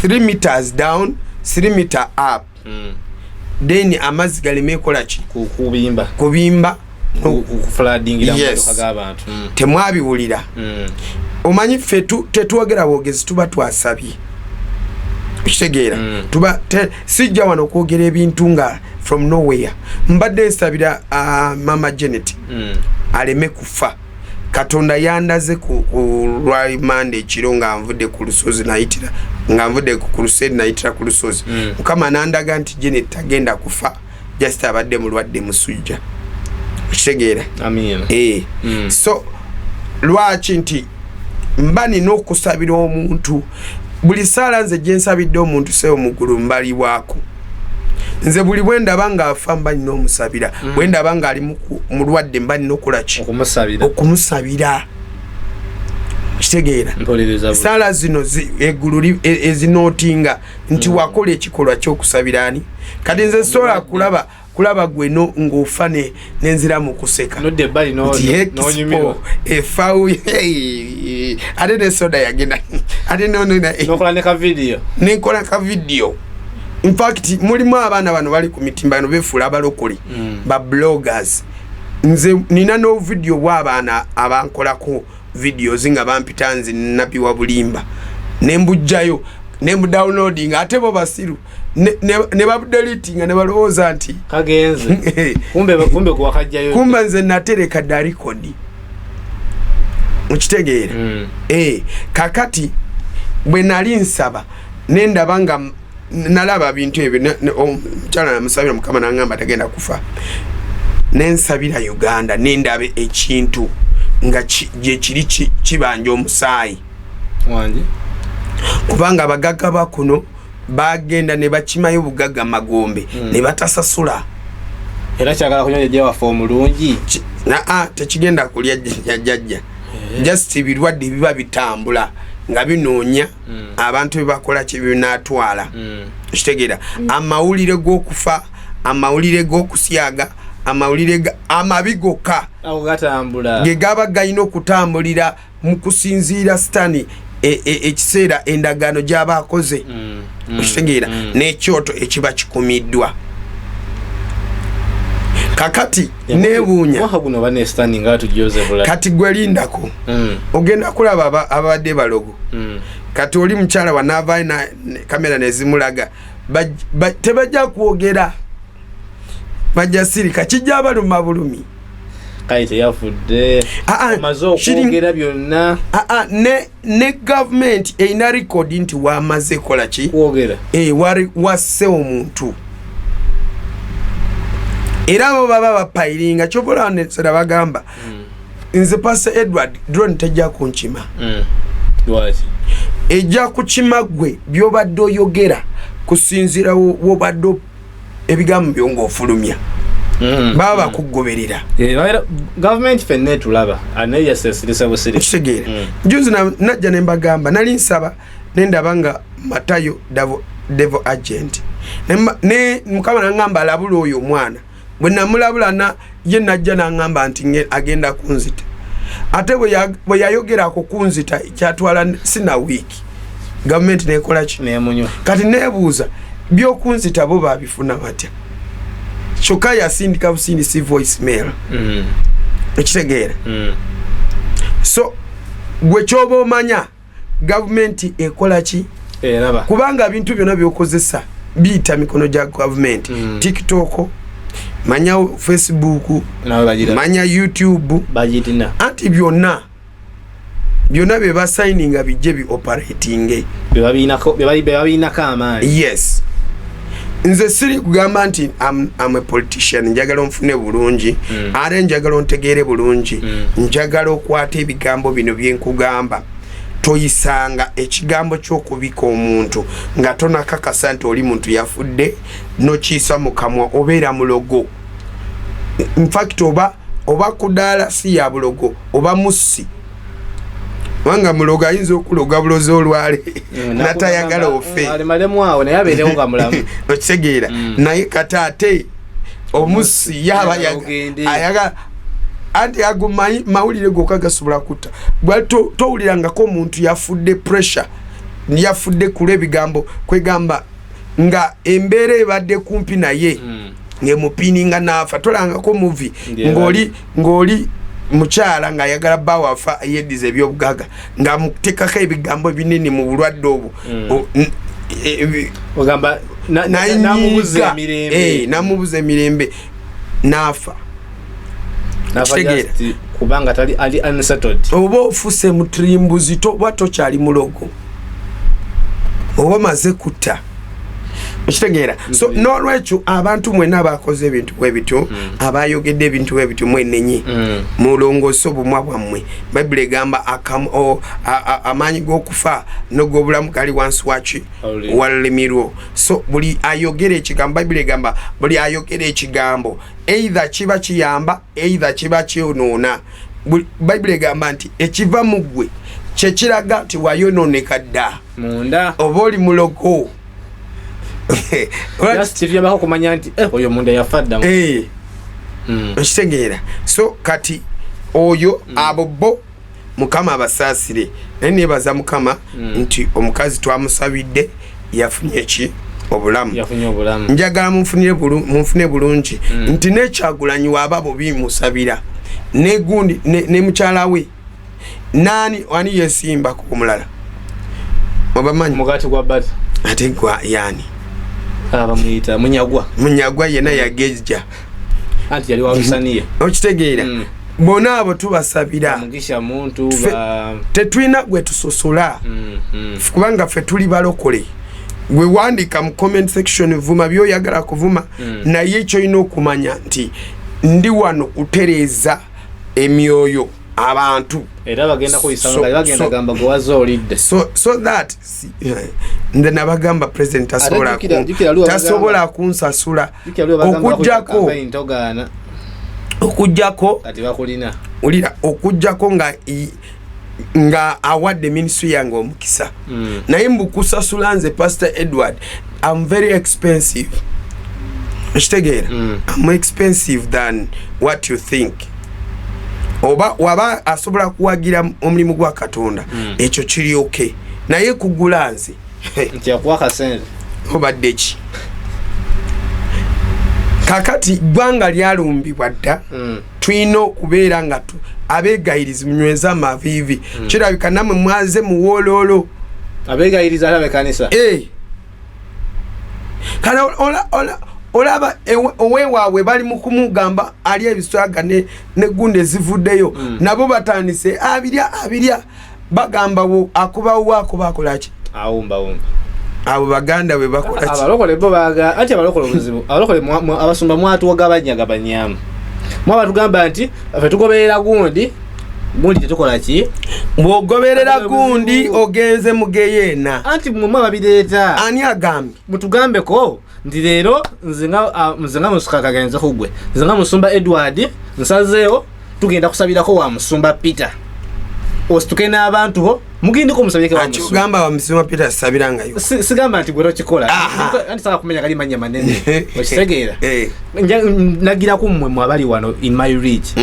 3 meters down, 3 meter up, then amazzi galeme ekola ki? Kubimba. Kubimba. Kufloodingira mu Yes. motoka g'abantu. Temwabiwulira. Omanyi ffe tetwogera bwogezi, tuba twasabye, okitegeera? Tuba sijja wano okwogera ebintu nga from nowhere. Mbadde nsabira mama Janet aleme kufa. Katonda yandaze ku lwamanda ekiro nga nvudde ku lusozi, nayitira nga nvudde ku luseri, nayitira ku lusozi. Mukama nandaga nti Janet tagenda kufa, just abadde mulwadde musujja, okitegeera? Amiina. Eh. So lwaki nti mba nina okusabira omuntu buli saala nze gyensabidde omuntu sewo muggulu mbalibwako. Nze buli bwe ndaba ng'afa mba nina omusabira, bwe ndaba ng'ali mulwadde mba nina okolaki? Okumusabira. Okumusabira, kitegeera? Mpuliriza Saala zino eggulu ezinootinga nti wakola ekikolwa ky'okusabira ani. Kati nze sobola kulaba gwe no ng'ofa nenzira mu kuseka. Nodda ebbali Nti n'onyumirwa. Expo efawu ate ne soda yagenda ate nono. Nokola ne ka video. Nenkola ka video. Infact mulimu abaana bano bali ku mitimbano befuula abalokole, ba bloggers. Nze nina no video bw'abaana abankolako videos nga bampita nze nabbi wa bulimba, nembujjayo nembudownloading, ate bo basiru ne babudeletinga ne balowooza nti kagenze, kumbe kuwakajjayo. Kumba nze natereka dda record, okitegeera? Kakati bwe nali nsaba nendaba nga nalaba bintu ebyo, omukyala namusabira, Mukama nangamba tagenda kufa. Nensabira Uganda, nendaba ekintu nga gyekiri kibanja omusaayi. Wangi. Kubanga abagagga bakuno bagenda ne bakimayo obugagga magombe ne batasasula. Era kyagala kunywa jjajja waffe omulungi. Aa, tekigenda kulya jjajja, just ebirwadde biba bitambula nga binoonya abantu bebakola kyebinaatwala. Okitegeera? Amawulire g'okufa, amawulire g'okusyaga, amawulire amabi gokka Ago gatambula. ge gaba galina okutambulira mu kusinziira sitani ekiseera endagaano gy'aba akoze. Okitegeera? N'ekyoto ekiba kikumiddwa. Kakati neewuunya. Mwaka guno bane sitani nga tujoze bulala. Kati gwe lindako, ogenda kulaba abadde balogo. Kati oli mukyala wanaavaayo na kamera nezimulaga, tebajja kwogera, bajja sirika, kijja baluma bulumi. Kale teyafudde. Ah, ah, Omaze okwogera byonna. Ah, ah, ne gavumenti erina record nti wamaze kola ki? Kwogera. Eh, wasse omuntu, era abo baba bapayiringa kyobola bagamba nze Pastor Edward, drone tejja kunkima. Lwaki? Ejja kukima gwe byobadde oyogera kusinziira wobadde ebigambo byo ng'ofulumya. Baba bakugoberera. Eh, gavumenti fenna etulaba, naye yasesirisa busiri. Okitegeera? Juzi najja ne mbagamba, nali nsaba nendaba nga Matayo devil agent. Ne Mukama naŋŋamba alabula oyo omwana. Bwe namulabula ye najja naŋŋamba nti agenda kunzita. Ate bwe yayogerako kunzita, kyatwala sina wiiki, gavumenti nekola ki? Nemunywa. Kati nebuuza, byokunzita bo babifuna batya? Kyokka yasindika busindisi voice mail. Ekitegeera? So gwe kyoba omanya, gavumenti ekola ki? Eraba. Kubanga bintu byonna byokozesa biyita mikono gya gavumenti. TikTok, manya Facebook, Nawe bagira. manya YouTube. Bagitina. Anti byonna byonna bye basayininga bijje bi operatinge. Bye babinako amaanyi. Yes, nze siri kugamba nti am a politician. Njagala onfune bulungi, ate njagala ontegeere bulungi. Njagala okwata ebigambo bino byenkugamba. Toyisanga ekigambo ky'okubika omuntu nga tonakakasa nti oli muntu yafudde nokiyisa mu kamwa, obeera mulogo. Infact oba kudaala si ya bulogo, oba mussi, kubanga mulogo ayinza okuloga bulozi olwale natayagala ofe. Alimalemu awo naye abeerewo nga mulamu. Okitegeera? Naye kati ate omussi yaba Ogende. ayagala, anti ago mawulire gokka gasobola kutta. Bwali towulirangako omuntu yafudde pressure, yafudde kulwa ebigambo, kwegamba nga embeera ebadde kumpi naye ng'emupiininga n'afa. Tolangako movie ng'oli mukyala ng'ayagala bbaawe afa yeddiza ebyobugaga, ng'amuteekako ebigambo binene mu bulwadde obwo. Ogamba namubuza Nanyiiga. emirembe. Eh, namubuza emirembe n'afa. Nafa. Kitegeera. Just kubanga tali ali unsettled. Oba ofuse mutirimbuzi, oba tokyali mulogo, oba omaze kutta. Okitegeera? So n'olwekyo abantu mwenna abakoze ebintu bwe bityo, abayogedde ebintu bwe bityo, mwenenye, mulongoose obumwa bwammwe. Bayibuli egamba amaanyi g'okufa n'og'obulamu gali wansi waki? Olulimi. Walulimi lwo. So buli ayogera ekigambo, Bayibuli egamba buli ayogera ekigambo, either kiba kiyamba, either kiba kyonoona. Bayibuli egamba nti ekiva mu ggwe kyekiraga nti wayonooneka dda. Munda. Oba oli mulogo. Just kituyambako okumanya nti oyo munda yafa dda. Eh. Okitegeera? So kati oyo, abo bo Mukama abasaasire, naye nebaza Mukama nti omukazi twamusabidde, yafunye ki? Obulamu. Yafunye obulamu. Njagala munfune bulungi nti nekyagulanyi waaba bubi musabira, negundi ne mukyala we nani, ani yesimbako omulala obamanyi? Mugati gwa bata. Ate gwa yani? Bamuyita Munyagwa. Munyagwa yena yagejja. Anti yali walusaniya. Okitegeera? Bonna abo tubasabira. Mugisha Muntu. Ba Tetulina gwe tusosola, kubanga ffe tuli balokole. Gwe wandika mu comment section, vuma byoyagala kuvuma, naye kyolina okumanya nti ndi wano kutereeza emyoyo abantu. Era bagenda kuyisa nga bagenda gamba gwe wazze olidde. So that nze nabagamba president tasobola Jjukira lwe tasobola kunsasula. Jjukira lwe bagamba okujjako campaign togaana. Okujjako kati bakulina. Ulira, okujjako nga awadde ministry yange omukisa. Naye mbukusasula nze Pastor Edward, I'm very expensive, okitegeera? I'm expensive than what you think. Oba waba asobola kuwagira omulimu gwa Katonda, ekyo kiri okay, naye kugula nze nti yakuwa akasente. Obadde ki? Kakati ggwanga lyalumbibwa dda. Tulina okubeera nga abeegayirizi munyweze amaviivi. Kirabika nammwe mwaze muwooloolo. Abeegayiriza ate abekanisa. Eh. Kale olaba owewaabwe bali mu kumugamba ali ebiswaga negundi ezivuddeyo. Nabo batandise abirya abirya, bagamba akubawo akuba akolaki? Awumbawumba. Abo baganda bwe bakola ki? Abalokole bo baga anti abalokole obuzibu, abalokole abasumba mwatuwagabanyaganyamu, mwaba tugamba nti ffe tugoberera gundi, gundi tetukola ki? Bw'ogoberera gundi ogenze mu geyeena. Anti mmwe mwababireeta. Ani agambye? Mutugambeko nti leero nze nga musuka kagenze kugwe, nze nga musumba Edward nsazeewo tugenda kusabirako wa musumba Peter, osituke n'abantu bo mugendeko omusabireko wa musumba. Ogamba wa musumba Peter sabirangayo? Sigamba nti gwe tokikola. Anti saga kumenya kali mannya manene, okitegeera? Nagiraku mmwe mwe abali wano in my reach.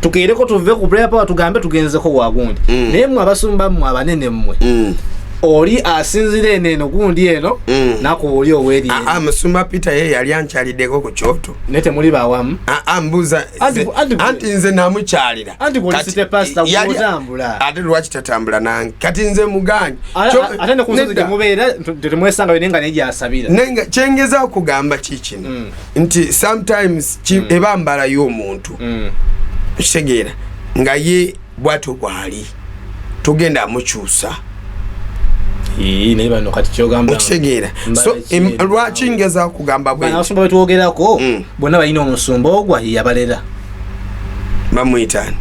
Tukeereko tuve ku prayer power tugambe tugenzeko wa gundi. Naye mmwe abasumba mmwe abanene mmwe, oli asinzira eno eno gundi eno, nakuba oli oweri eno. Musumba Peter ye yali ankyaliddeko ku kyoto. Naye temuli bawamu. Mbuuza, anti nze namukyalira. Anti gwe Kati oli city pastor, yali gw'otambula. Ate lwaki tatambula nange? Kati nze muganyi. Ate ne ku nsozi Nedda. gye mubeera, temwesanga naye nga naye gy'asabira. Naye nga kyengeza okugamba kikino, nti sometimes eba mbala y'omuntu. Okitegeera nga ye bwatyo bw'ali, tugenda amukyusa. Ii, naye bano kati kyogamba Okitegeera? Mbala So, ki eri lwaki naawe? ngeza kugamba bwe Bano abasumba betwogerako bonna balina omusumba ogwa yabalera. Bamuyitaani?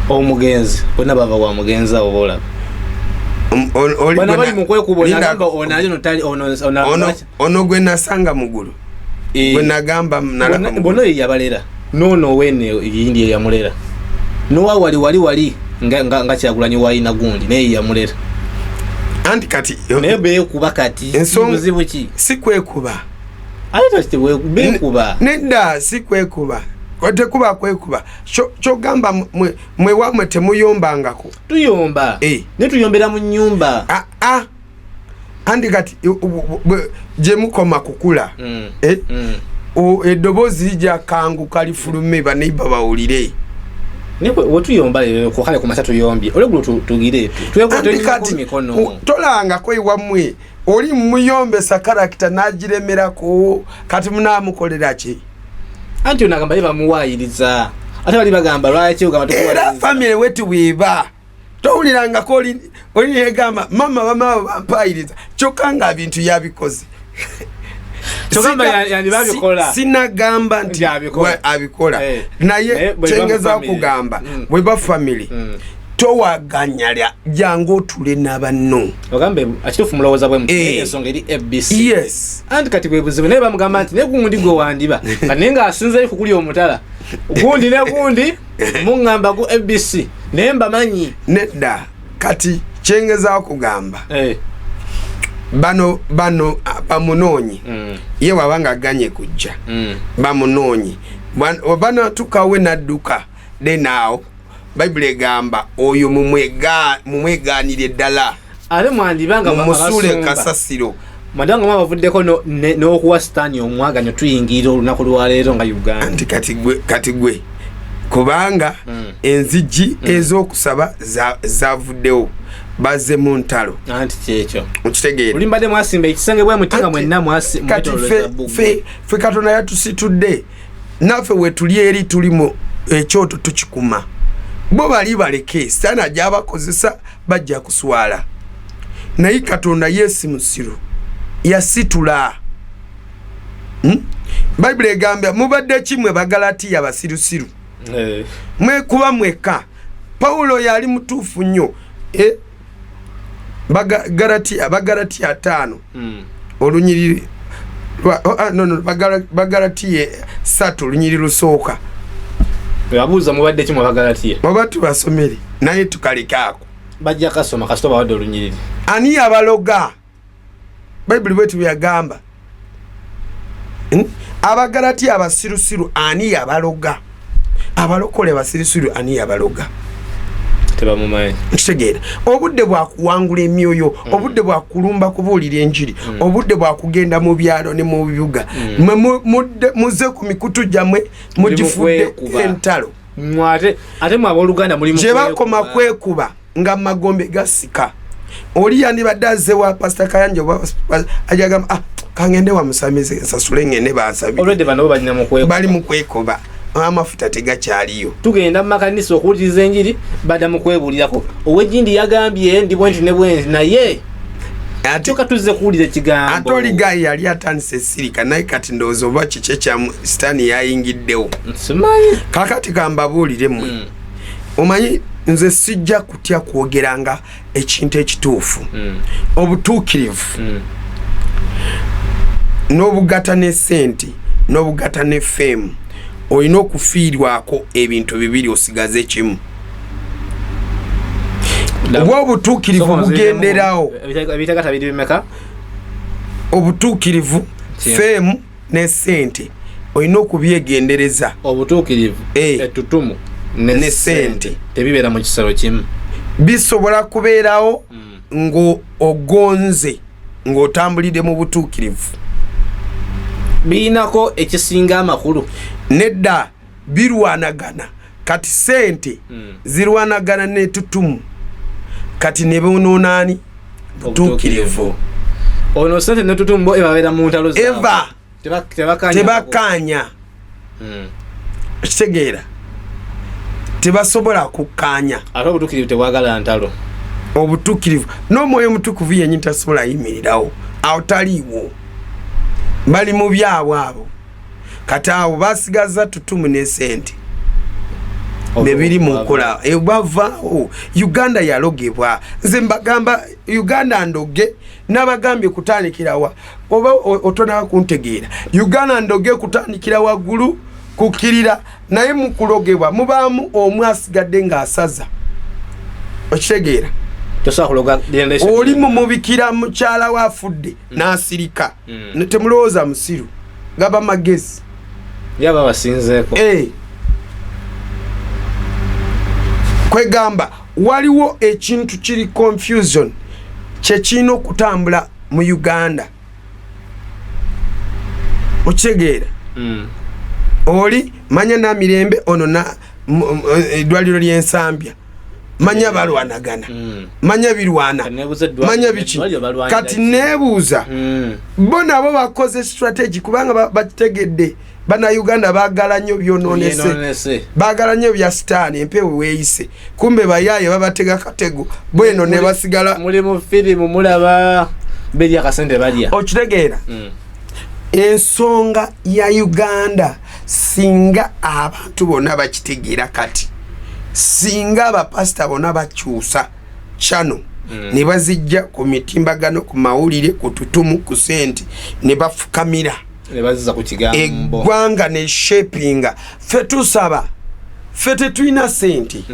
Omugenzi, bonna bava wa mugenzi abo boolaba. Oli Bano gwe bali mu kwekuba, Linda- nagamba ono ali ono tali, ono, ono, Ono gwe nasanga mugulu. Gwe nagamba nalaba mugulu. Bonna ye yabalera. Noono owene yindi ye yamulera. Nowa wali wali wali nga Kyagulanyi walina gundi naye ye yamulera. Anti kati naye beekuba kati. Ensonga Buzibu ki? Si kwekuba. Ate toki beekuba. Nedda, si kwekuba. Tekuba kwekuba. Kyogamba mwe wamwe temuyombangako. Tuyomba. Naye tuyombera mu nnyumba. Anti kati gye mukoma kukula. Eddoboozi lijja kanguka lifulume baneiba bawulire. Naye wetuyomba leero, ku kale ku makya tuyombye. Olweggulo tugire. Twekuba Anti twenyumako kati mu mikono. Tolangako ewammwe. Oli muyombesa karakita n'agiremerako, kati munaamukolera ki? Anti ono agamba ye bamuwaayiriza. Ate bali bagamba lwaki ogamba tukuwaayiriza? Era family wetu bw'eba. Towulirangako oli negamba mama bamama bampayiriza, kyokka nga bintu yabikoze. Kyokka yani babikola. Sinagamba nti Nti abikola. abikola. Naye Naye bwe kyengeza ba family. okugamba, bwe ba family, towaganya lya jangu otule na banno. Ogambe akituufu mulowooza bwe muti, naye ensonga eri ABC. Yes. Anti kati bwe buzibu, naye bamugamba nti naye gundi gwe wandiba. Kati naye ng'asinzeeyo kukuli omutala. Gundi ne gundi, muŋŋamba ku ABC. Naye mbamanyi. Nedda, kati kyengeza okugamba. Bano, bamunoonye. Ye waba ng'aganye kujja. Bamunoonye. Bano tukawe n'adduka. Then awo, Bayibuli egamba oyo mumwegaanire ddala. Ate mwandiba nga Mumusuule abasumba. kasasiro. Mwandiba nga mwabavuddeko n'okuwa sitaani omwaganyo tuyingirira olunaku lwaleero nga Uganda. Anti kati gwe kubanga enzigi ez'okusaba zavuddewo, bazze mu ntalo. Anti kyekyo. Okitegeera? Oli mbadde mwasimba ekisenge bwe muti nga Anti mwenna kati mwetoolooza bbugwe. ffe Katonda yatusitudde, naffe we tuli eri tuli mu ekyoto tukikuma. Bo bali baleke, sitaani ajja abakozesa, bajja kuswala. Naye Katonda ye si musiru, yasitula. Bayibuli egamba mubadde ki mwe Bagalatiya basirusiru? Mwekuba mwekka. Pawulo yali mutuufu nnyo. Bagalatiya 5 olunyiriri no, Bagalatiya 3 olunyiriri lusooka. Yabuuza mubadde ki mu Bagalatiya? Oba tubasomere naye tukalekaako. Bajja kasoma kasita bawadde olunyiriri. Ani yabaloga? Bayibuli bwetyo bwe yagamba. Abagalatiya abasirusiru ani yabaloga? Abalokole abasirusiru ani yabaloga? Tebamumanyi. Nkitegeera. Obudde bwakuwangula emyoyo, obudde bwakulumba kubuulira enjiri, obudde bwakugenda mu byalo ne mu bibuga. Mwe muze ku mikutu gyammwe mugifudde entalo. Ate mwe abooluganda muli mu Gye bakoma kwekuba. Kwekuba nga magombe gasika. Oli yandibadde azze wa Pastor Kayanja oba ajagamba, kangende wa musamize nsasule ngende bansabire. Already bano bo balina mu kwekuba. Bali mu kwekuba. Amafuta tegakyaliyo. Tugenda mu makanisa okuwuliriza enjiri, badda mu kwebuulirako. Ow'ejjindi yagambye ndi bwe nti ne bwe nti, naye kyokka tuzze kuwulira ekigambo. Ate oli guy yali atandise sirika, naye kati ndowooza oba kiki ekya sitaani yayingiddewo. Simanyi. Kaakati kambabuulire mmwe. Omanyi nze sijja kutya kwogeranga ekintu ekituufu. Obutuukirivu n'obugata ne ssente n'obugata ne fame, olina okufiirwako ebintu bibiri osigaze kimu. Oba obutuukirivu bugenderawo. Ebitagata biri bimeka? Obutuukirivu, fame ne ssente olina okubyegendereza. Obutuukirivu, ettutumu ne ssente tebibeera mu kisero kimu. Bisobola kubeerawo ng'ogonze ng'otambulidde mu butuukirivu. Birinako ekisinga amakulu. Nedda, birwanagana. Kati ssente zirwanagana n'ettutumu, kati ne bonoona butuukirivu. Ono ssente n'ettutumu bo ebabeera mu ntalo zaabwe. Eva Tebakkaanya. Tebakkaanya. Kitegeera, tebasobola kukkaanya. Ate obutuukirivu tebwagala ntalo. Obutuukirivu n'omwoyo omutukuvu yennyini tasobola yimirirawo awo, taliiwo. Bali mu byabwe abo. Kati awo basigaza tutumu ne sente bebiri mu nkola bavaawo. Uganda yalogebwa. Nze mbagamba Uganda ndoge, nabagambye kutandikirawa oba otonaba kuntegeera. Uganda ndoge kutandikira waggulu kukkirira, naye mu kulogebwa mubaamu omu asigadde ng'asaza. Okitegeera? Tosobola kuloga generation. Oli mumubikira mukyala we afudde n'asirika. Temulowooza musiru, gaba magezi. Yaba basinzeeko. Kwegamba waliwo ekintu kiri confusion kyekirina okutambula mu Uganda. Okitegeera? Oli manya Namirembe ono na eddwaliro ly'Ensambya, manya balwanagana, manya birwana, Kati neebuuza eddwaliro, manya biki. eddwaliro balwanira Kati ki? neebuuza bo nabo bakoze strategy, kubanga bakitegedde Bannayuganda baagala nnyo byonoonese. Byonoonese. Baagala nnyo bya sitaani, empewo weeyise, kumbe bayaaye babatega katego bweno ne basigala. Muli mu firimu mulaba berya akasente balya. Okitegeera? Ensonga ya Uganda, singa abantu bonna bakitegeera kati, singa abapasita bonna bakyusa channel ne bazijja ku mitimbagano, ku mawulire, ku tutumu, ku sente, ne bafukamira ne baziza ku kigambo, eggwanga ne shapinga. Ffe tusaba, ffe tetulina sente.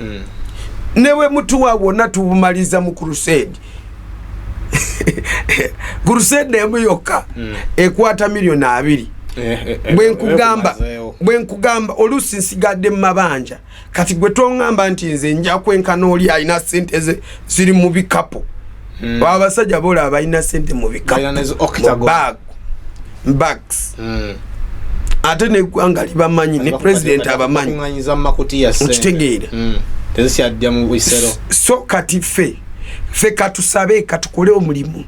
Ne bwe mutuwa bwonna tubumaliza mu crusade. Crusade emu yokka ekwata miliyoni 20. Bwe nkugamba, ekumazeewo. Bwe nkugamba, oluusi nsigadde mu mabanja. Kati gwe toŋŋamba nti nze nja kwenkana oli alina sente ze ziri mu bikapu. Abasajja boolaba balina sente mu bikapu, Balina ne zi mu octagon. bags. Ate neggwanga libamanyi, ne president abamanyi. Bakuŋŋanyiza mu makutiya ssente. Okitegeera? Tezikyajja mu bisero. So kati ffe katusabe, katukole omulimu.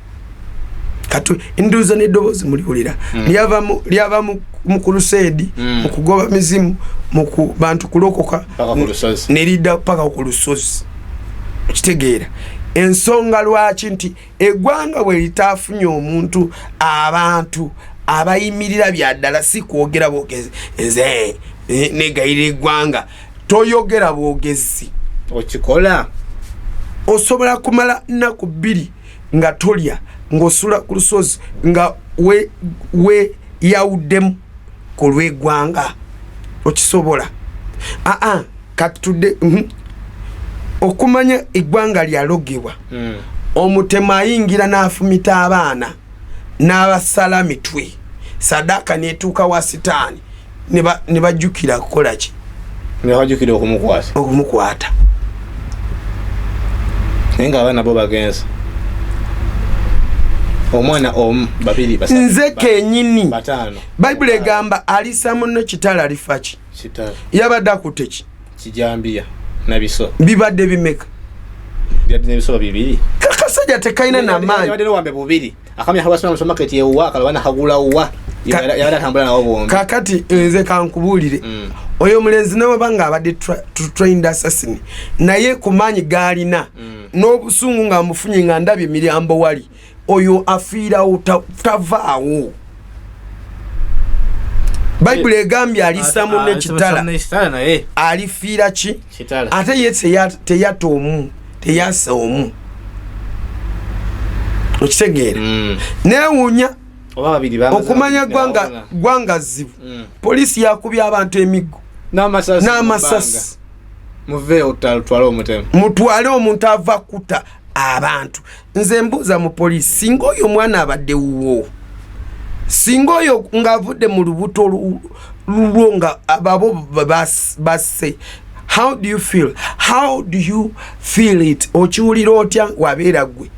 Katu enduuza n'eddoboozi muliwulira lyava mu crusade, mu kugoba mizimu, mu bantu kulokoka, Paka ku lusozi. ne lidda paka ku lusozi. Okitegeera ensonga lwaki nti eggwanga bwe litaafunye omuntu, abantu abayimirira byaddala, si kwogera bwogezi, nze negayirira eggwanga, toyogera bwogezi. Okikola. Osobola kumala nnaku 2 nga tolya, ng'osula ku lusozi, nga weyawuddemu ku lw'eggwanga. Okisobola? Aa, kati tudde okumanya eggwanga lyalogebwa. Omutemu ayingira n'afumita abaana n'abasala mitwe, sadaaka netuuka wa sitaani, ne bajjukira kukola ki? Ne bajjukira okumukwata. Okumukwata. Naye ng'abaana bo bagenze, omwana omu, babiri, basatu, Nze kenyini. bataano. Bayibuli egamba alisa munno kitala alifa ki? Kitala. Yabadde akutte ki? Kijambiya nabiso. Bibadde bimeka? Byadde n'ebisoba bibiri. Kakasajja tekalina namaanyi. Yabadde n'owambe bubiri, akamya kabasoma mu supermarket ewuwa, akalaba nakagula wa, yabadde atambula nawo bombi. Kakati nze kankubuulire, oyo omulenzi newaba nga abadde trained assassin, naye ku maanyi g'alina n'obusungu nga mufunye, nga ndabye emirambo wali, oyo afiirawo, tavaawo. Bayibuli egambye alisa munne kitala Kitala naye alifiira ki? Kitala. Ate ye teyatta omu, teyassa omu, okitegeera? Neewuunya Oba babiri bamaze okumanya babiri gwanga nebawona. Gwanga zzibu. Poliisi yakubye abantu emiggo n'amasasi n'amasasi. Muveewo, tutwale omutemu. Mutwale omuntu ava kuta abantu. Nze mbuuza mu poliisi, singa oyo omwana abadde wuwo, singa oyo ng'avudde mu lubuto lulwo nga ababo basse, how do you feel? How do you feel it? Okiwulira otya wabeera gwe?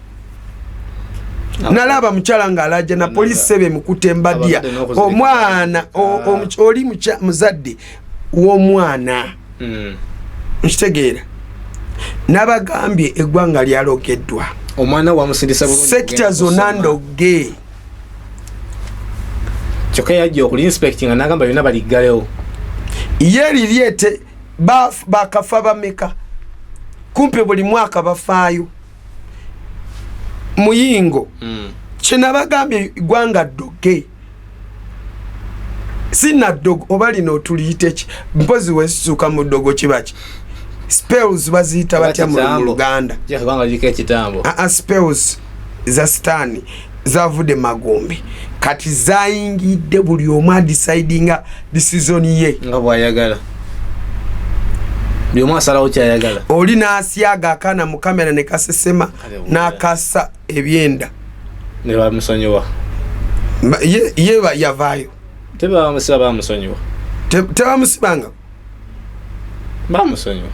Nalaba mukyala ng'alaja na poliisi sebe emukutte embadya. Abazadde n'okuzirika. Omwana oli muzadde w'omwana. Nkitegeera, nabagambye eggwanga lyalogeddwa. Omwana wamusindisa bulungi Sector kugenda zonna kusoma. ndoge. Kyokka yajja okuli inspecting nga nagamba byonna baliggalewo. Ye liryete bakafa bameka? Kumpi buli mwaka bafaayo muyingo. Kyenabagambye, eggwanga ddoge, sinaddogo oba lino tuliyite ki? Mpozi wesisuuka mu ddogo kiba ki? Spells baziyita batya mu Luganda? Kubanga liriko ekitambo. Aa, spells za sitaani zavudde magombe, kati zayingidde buli omu adecidinga decision ye nga bwayagala, buli omu asalawo kyayagala. Oli n'asyaga akaana mu kamera ne kasesema Kale n'akasa ebyenda. Ne bamusonyiwa. Ye yavaayo. Tebamusiba, bamusonyiwa. Tebamusibanga. Bamusonyiwa.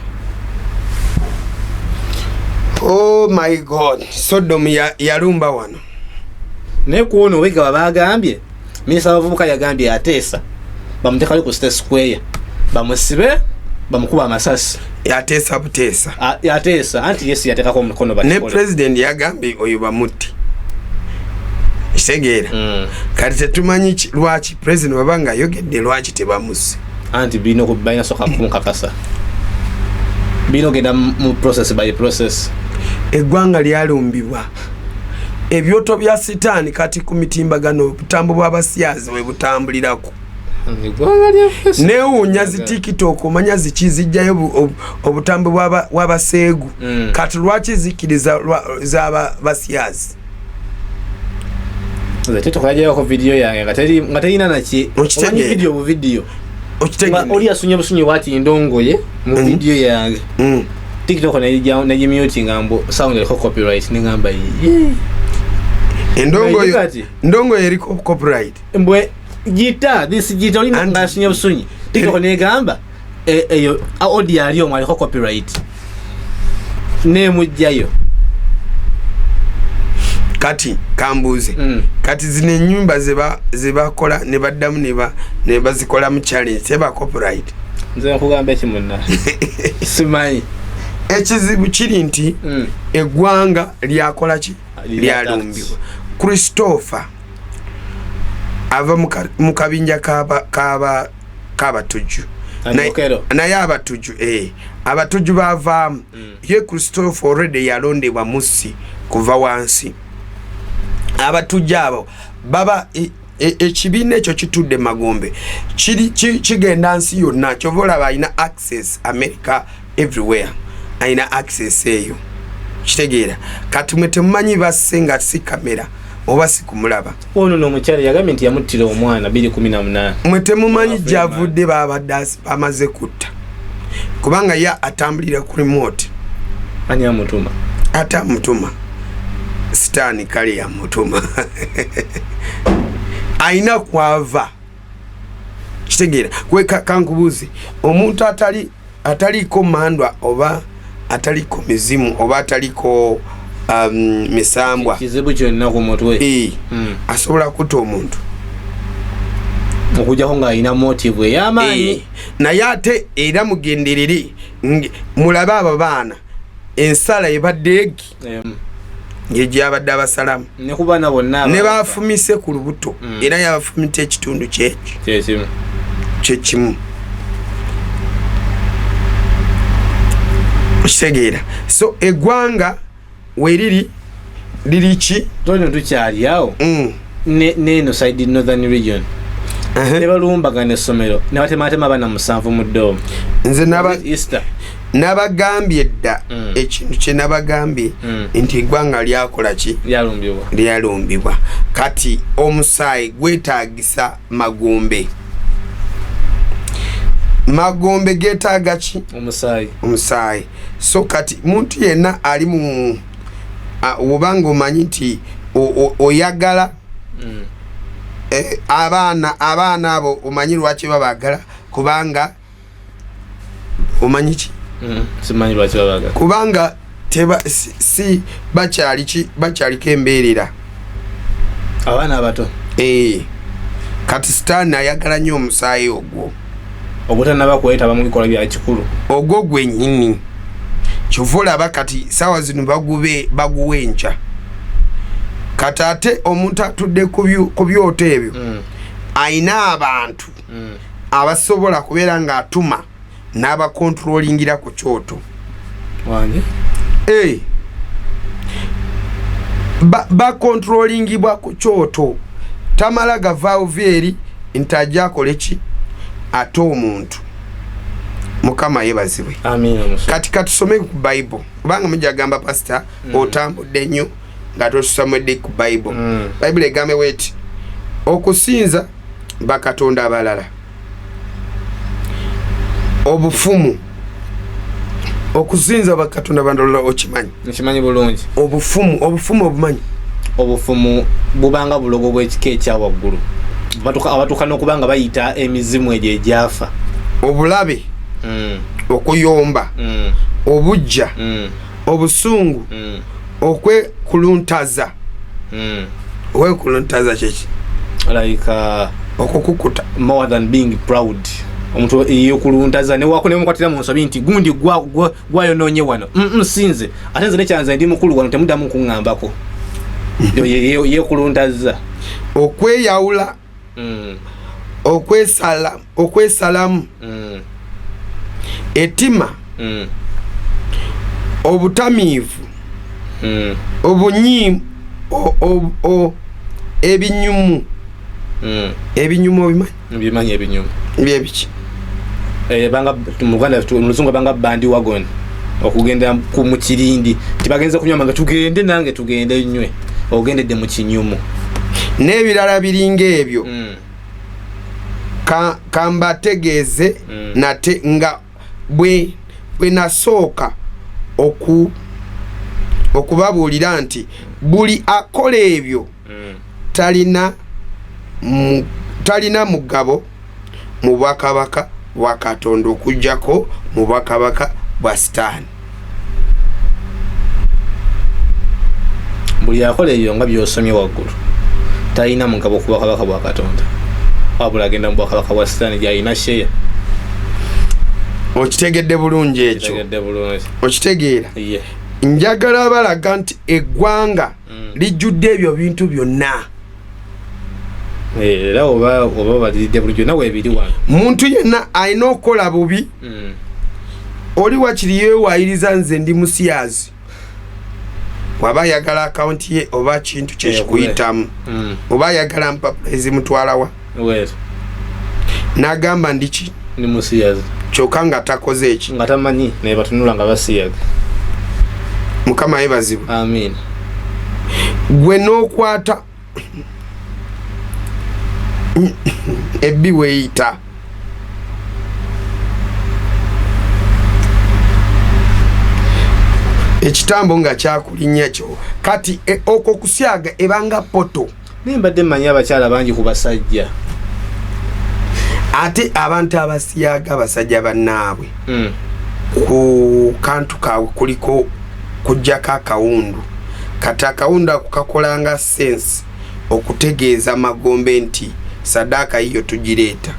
Oh my God, Sodom yalumba wano. Naye kuono owegaba bagambye minisita w'abavubuka yagambye ateesa bamuteekali ku State Square, bamusibe, bamukuba amasasi. Yateesa buteesa. Yateesa anti yesi yateekako omukono Ne bakikole. President yagambye oyo bamutti, kitegeera? Kati tetumanyi lwaki president baba nga ayogedde, lwaki tebamusse? Anti birina balina soka kumukakasa, birina ogenda mu process by process. Eggwanga lyalumbibwa ebyoto bya sitaani, kati ku mitimbagano obutambo bw'abasyazi bwe butambulirako. Eggwanga lyaffe Neewuunya zi TikTok, omanya ziki zijjayo obutambi bw'abaseegu. Kati lwaki zikkiriza zaba basyazi? Nze TikTok yajjayoko vidiyo yange nga terina naki. Okitegeera. Omanyi vidiyo bu vidiyo nga Okitegeera? oli yasunye busunyi bwati ndongoye mu vidiyo yange. TikTok negimutinga mbu sound eriko copyright, neŋamba ye. Endongoyo. Naye kati- Ndongoyo eriko copyright? Mbwe gita this gita oli Anti- nga asunye busunyi, TikTok negamba eyo audio ali omwo aliko copyright, nemugjayo. Kati kambuuze. Kati zino enyumba zebakola ne baddamu ne bazikolamu challenge, teba copyright? Nze nkugamba ekimunna simanyi. Ekizibu kiri nti eggwanga lyakola ki? Lyalumbibwa. Christopher ava mu kabinja k'abatujju. Okello. Naye abatujju, abatujju bavaamu. Ye Christopher already yalondebwa musi kuva wansi. Abatujju abo baba ekibiina ekyo kitudde magombe, kigenda nsi yonna, kyova olaba alina access America, everywhere. Alina access eyo, kitegeera? Kati mwe temumanyi basse nga si kamera oba si kumulaba. Ono n'omukyala yagambye nti yamuttira omwana 2018. Mwe temumanyi gyavudde, babadde bamaze kutta, kubanga ye atambulira ku remote. Ani amutuma? Ate amutuma sitaani, kale yamutuma, ayina kwava, kitegeera? Kankubuuze, omuntu atali ataliiko mandwa oba ataliko mizimu oba ataliko misambwa, kizibu kyonna ku mutwe, asobola kutta omuntu? Okujjako ng'alina motive ey'amaanyi. Naye ate era mugenderere, mulabe abo baana ensala ebadde egi ngegyabadde abasalamu. Ne ku baana bonna ne abafa. Bafumise ku lubuto. Era yabafumita ekitundu kyekyo. Kyekimu. Kyekimu, okitegeera? So eggwanga weriri liri ki? Tono tukyali awo. Neeno side, Northern Region, ne balumbagana essomero ne batematema abaana 7 mu dorm. Nze Easter. Nabagambye dda. Ekintu kye nabagambye nti eggwanga lyakola ki? Lyalumbibwa. Lyalumbibwa. Kati omusaayi gwetagisa magombe. Magombe getaaga ki? Omusaayi. Omusaayi. So kati muntu yenna ali mu obanga omanyi nti oyagala abaana abo, omanyi lwaki babagala? Kubanga omanyi ki? Simanyi lwaki babagala. Kubanga teba si bakyali ki, bakyaliko embeerera. Abaana abato. Kati sitaani ayagala nnyo omusaayi ogwo ogutanaba kwetaba mu bikolwa bya kikulu. Ogwo gwennyini. Kyova olaba kati saawa zino bagube baguwa enkya. Kati ate omuntu atudde ku byoto ebyo ayina abantu abasobola kubeera ng'atuma n'abakontrolingira ku kyoto. Wange. Bakontrolingibwa ku kyoto, tamala gavaawo eri nti ajja akole ki ate omuntu. Mukama yebazibwe. Amiina, omusumba. Kati katusome ku Bible, kubanga mujja gamba, "Pasita, otambudde nnyo nga totusomedde ku Bible." Bayibuli egambe bweti: okusinza bakatonda abalala, obufumu. Okusinza bakatonda abalala okimanyi? Nkimanyi bulungi. Obufumu, obufumu obumanyi? Obufumu bubanga bulogo bw'ekika ekya waggulu. Abatuuka n'okuba nga bayita emizimu egyo egyafa. Obulabe, okuyomba, obujja, obusungu, okwekuluntaza. Okwekuluntaza kyeki? Like okukukuta. More than being proud. Omuntu yekuluntaza newako nemukwatira mu nsobi nti gundi gwayonoonye wano. Sinze ate nze nekyanze, ndi mukulu wano, temuddamu kuŋŋambako. Yekuluntaza. Okweyawula, okwesalamu, ettima, obutamiivu, obunyi ebinyumu. Ebinyumu obimanyi? Mbimanyi ebinyumu. Byebiki? Banga mu Luganda, mu Luzungu banga bandwagon, okugenda mu kirindi tibagenze kunywa nga tugende nange tugende nywe, ogendedde mu kinyumu. N'ebirala biringa ebyo. Kambategeeze nate nga bwe nasooka okubabuulira nti buli akola ebyo talina mugabo mu bwakabaka bwa Katonda, okugjako mu bwakabaka bwa Sitaani. Buli akola ebyo nga byosomye waggulu talina mugabo ku bwakabaka bwa Katonda, wabula agenda mu bwakabaka bwa Sitaani gyalina share. Okitegedde bulungi ekyo? Kitegedde bulungi. Okitegeera? Ye. Njagala balaga nti eggwanga lijjudde ebyo bintu byonna. Era oba baliridde buli gyonna weebiri wano. Muntu yenna alina okukola bubi, oli wakiri yeewayiriza, "Nze ndi musiyazi," waba ayagala akawunti ye oba kintu kyekikuyitamu, oba ayagala mpapula ezimutwalawa, Weeru. n'agamba, "Ndiki?" Ndi musiyazi. Kyokka nga takoze eki, nga tamanyi, naye batunula nga basiyaga. Mukama yebazibwe. Amin. Gwe n'okwata ebbi weeyita. Ekitambo nga kyakulinnya kyo kati okwo kusyaga ebanga poto. Naye mbadde mmanyi abakyala bangi ku basajja. Ate abantu abasyaga abasajja bannaabwe ku kantu kaabwe kuliko kujjako akawundu. Kati akawundu ako kakolanga sense okutegeeza magombe nti sadaaka yiyo tugireeta.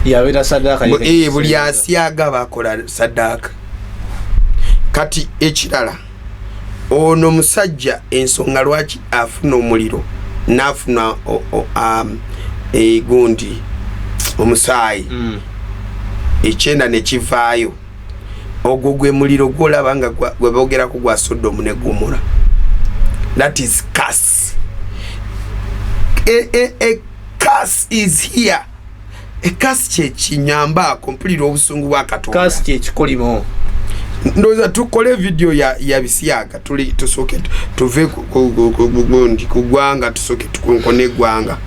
Yabeera sadaaka. Buli asyaga bakola sadaaka. Kati ekirala, ono musajja ensonga lwaki afuna omuliro n'afuna gundi omusaayi ekyenda nekivaayo, ogwo gwe muliro gwolaba nga gwe boogerako gwa Sodomu ne Gomora. That is curse. A curse is here. A curse kyekinyambaako mpulira obusungu bwa Katonda. Curse kyekikolimo. Ndowooza tukole vidiyo ya bisyaga, tuli tusooke tuve gundi ku ggwanga, tusooke tukonkone eggwanga.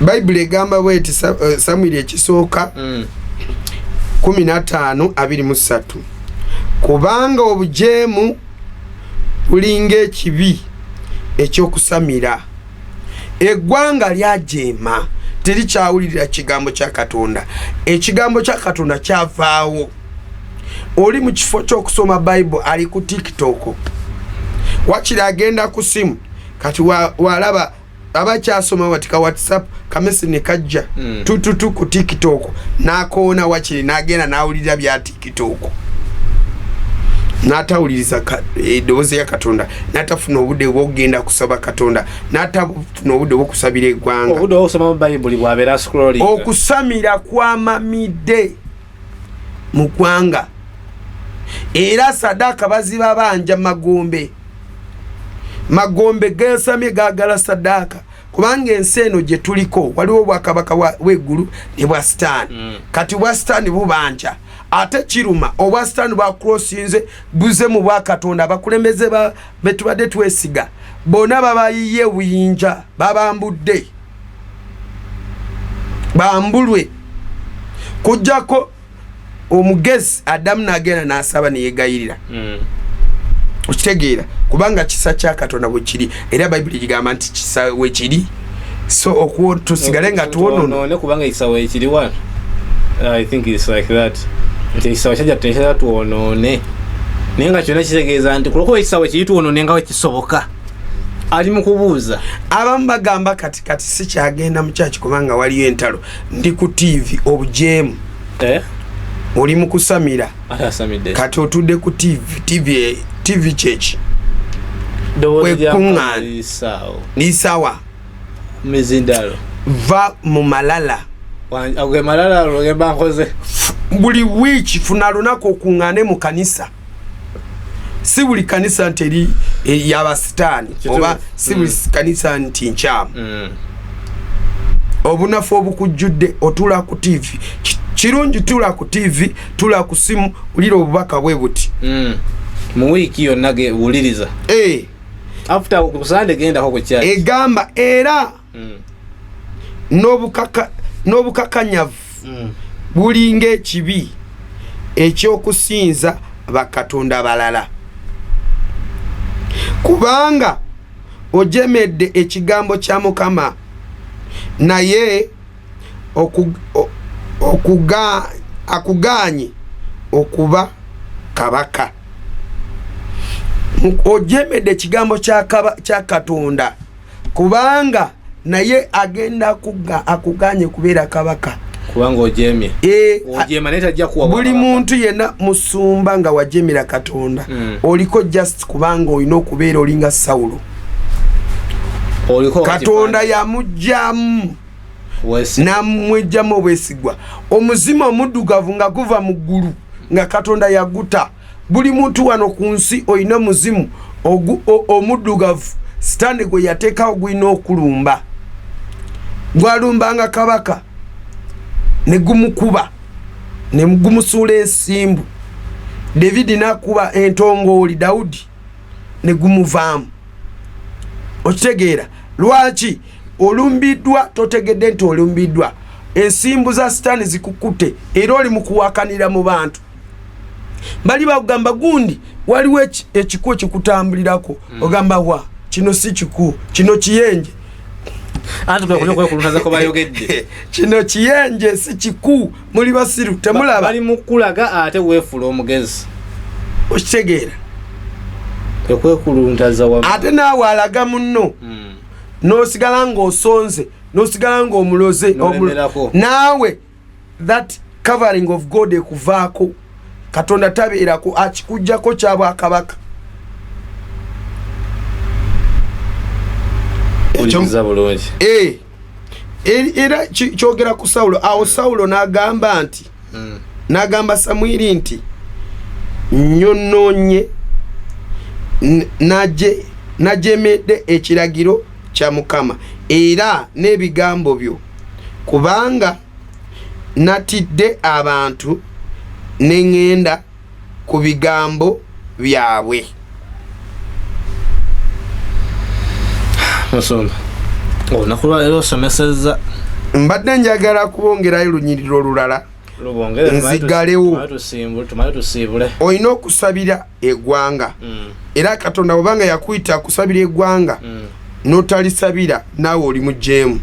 Bayibuli egamba bweti, Samwiri ekisooka 15:23, kubanga obujeemu bulinga ekibi ekyokusamira. Eggwanga lyajeema, terikyawulirira kigambo kya Katonda. Ekigambo kya Katonda kyavaawo. Oli mu kifo ky'okusoma Bayibuli ali ku TikTok, wakiri agenda ku simu. Kati walaba abakyasoma wati ka WhatsApp kamesi ne kajja tututu ku TikTok n'akoona, wakiri n'agenda n'awulira bya TikTok, n'atawuliriza eddoboozi ya Katonda, n'atafuna obudde bw'okugenda kusaba Katonda, n'atafuna obudde bw'okusabira eggwanga. Obudde bw'okusoma Bayibuli bwabeera scrolling. Okusamira kwamamidde mu ggwanga, era sadaaka baziba banja magombe. Magombe gesamye gagala sadaaka, kubanga ensi eno gye tuliko waliwo obwakabaka bw'eggulu ne bwa Sitaani. Kati bwa Sitaani bubanja, ate kiruma obwa Sitaani bwacrossinze buze mu bwakatonda. Abakulembeze betubadde twesiga bonna babayiye obuyinja, babambudde, bambulwe kujjako omugezi Adamu n'agenda n'asaba neyegayirira. Okitegeera? Kubanga kisa kya Katonda bwe kiri, era Bayibuli gigamba nti kisa wekiri, so okuwo tusigale nga tuwonono. Kubanga ekisa wekiri wano. I think it's like that, nti ekisa kyajja tutekera tuwonoone, naye nga kyonna kitegeeza nti kulwokuba ekisa wekiri tuwonoone nga wekisoboka. Ali mu kubuuza. Abamu bagamba kati kati sikyagenda mu kyaki kubanga waliyo entalo, ndi ku TV. Obujeemu. Oli mu kusamira. Ate asamidde. Kati otudde ku TV. TV, TV kyeki? Ddoboozi lya Kwekuŋŋaana. Lisaawo. Lisawa. Mizindalo. Va mu malala. Ge malala lwe nkoze. Buli wiiki funa lunaku okuŋŋaane mu kanisa. Si buli kanisa nti eri yabasitaani oba si buli kanisa nti nkyamu. Obunafu obukujjudde, otuula ku TV. Kirungi tuula ku TV, tuula ku simu, wulira obubaka bwe buti. Mu wiiki yonna wuliriza. After ku Sunday gendako ku church. Egamba era n'obukakanyavu bulinga ekibi ekyokusinza bakatonda balala, kubanga ojemedde ekigambo kya Mukama, naye akugaanye okuba kabaka. Ojemedde ekigambo kya Katonda, kubanga naye agenda akuganye kubeera kabaka. Kubanga ojemye. Ojema naye tajja kuwa Buli bwakabaka. muntu yenna musumba nga wajemera Katonda, oliko just kubanga olina okubeera olinga Sawulo. Oliko Katonda yamugjamu namwejjamu obwesigwa. Omuzima omuddugavu nga guva mu ggulu nga Katonda yaguta. Buli muntu wano ku nsi olina omuzimu omuddugavu Sitaani gwe yateekawo, gulina okulumba. Gwalumbanga kabaka ne gumukuba. Ne gumusuula ensimbu. David n'akuba entongooli, Dawudi ne gumuvaamu. Okitegeera lwaki olumbiddwa? Totegedde nti olumbiddwa, ensimbu za sitaani zikukutte, era oli mu kuwakanira mu bantu. Bali bakugamba gundi waliwo ekiku ekikutambulirako, ogamba wa kino si kiku, kino kiyenje. Anti kwe kwekuluntaza ko bayogedde. Kino kiyenje, si kiku, muli basiru, temulaba. Bali mu kulaga ate weefula omugezi. Okitegeera? Kwe kwekuluntaza wamu. Ate naawe alaga munno, n'osigala ng'osonze, n'osigala ng'omuloze. N'olemerako. Naawe that covering of God ekuvaako. Katonda tabeerako, akikugjako kyabwakabaka. Wuliriza bulungi. Era kyogera ku Sawulo. Awo Sawulo n'agamba nti, n'agamba Samwiri nti, "Nyonoonye, najemedde ekiragiro kya Mukama era n'ebigambo byo, kubanga natidde abantu ne ŋŋenda ku bigambo byabwe." Musumba, olunaku lwaleero osomesezza. Mbadde njagala kubongerayo lunyiriro olulala. Lubongere. Nzigalewo. Tumale tusiibule. Olina okusabira eggwanga, era Katonda bwebanga yakuyita akusabira eggwanga, n'otalisabira, naawe oli mujeemu,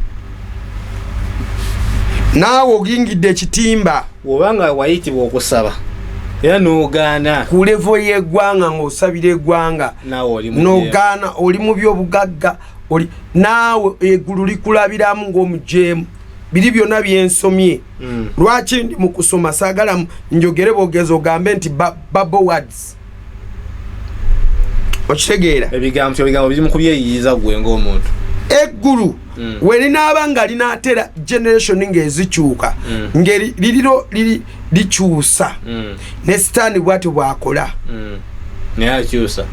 naawe oyingidde ekitimba. Bw'obanga wayitibwa okusaba era n'ogaana ku level y'eggwanga ng'osabira eggwanga, naawe oli mujeemu. N'ogaana, oli mu byobugagga, oli naawe eggulu likulabiramu ng'omujeemu. Biri byonna byensomye, lwaki ndi mu kusoma? Saagala njogere bwogezi ogambe nti bubble words. Okitegeera? Ebigambo biri mu kubyeyiyiza gwe ng'omuntu. Eggulu we linaaba nga linaatera generation ng'ezikyuka, ngeri liriro liri likyusa, ne Sitaani bwatyo bw'akola. Naye akyusa.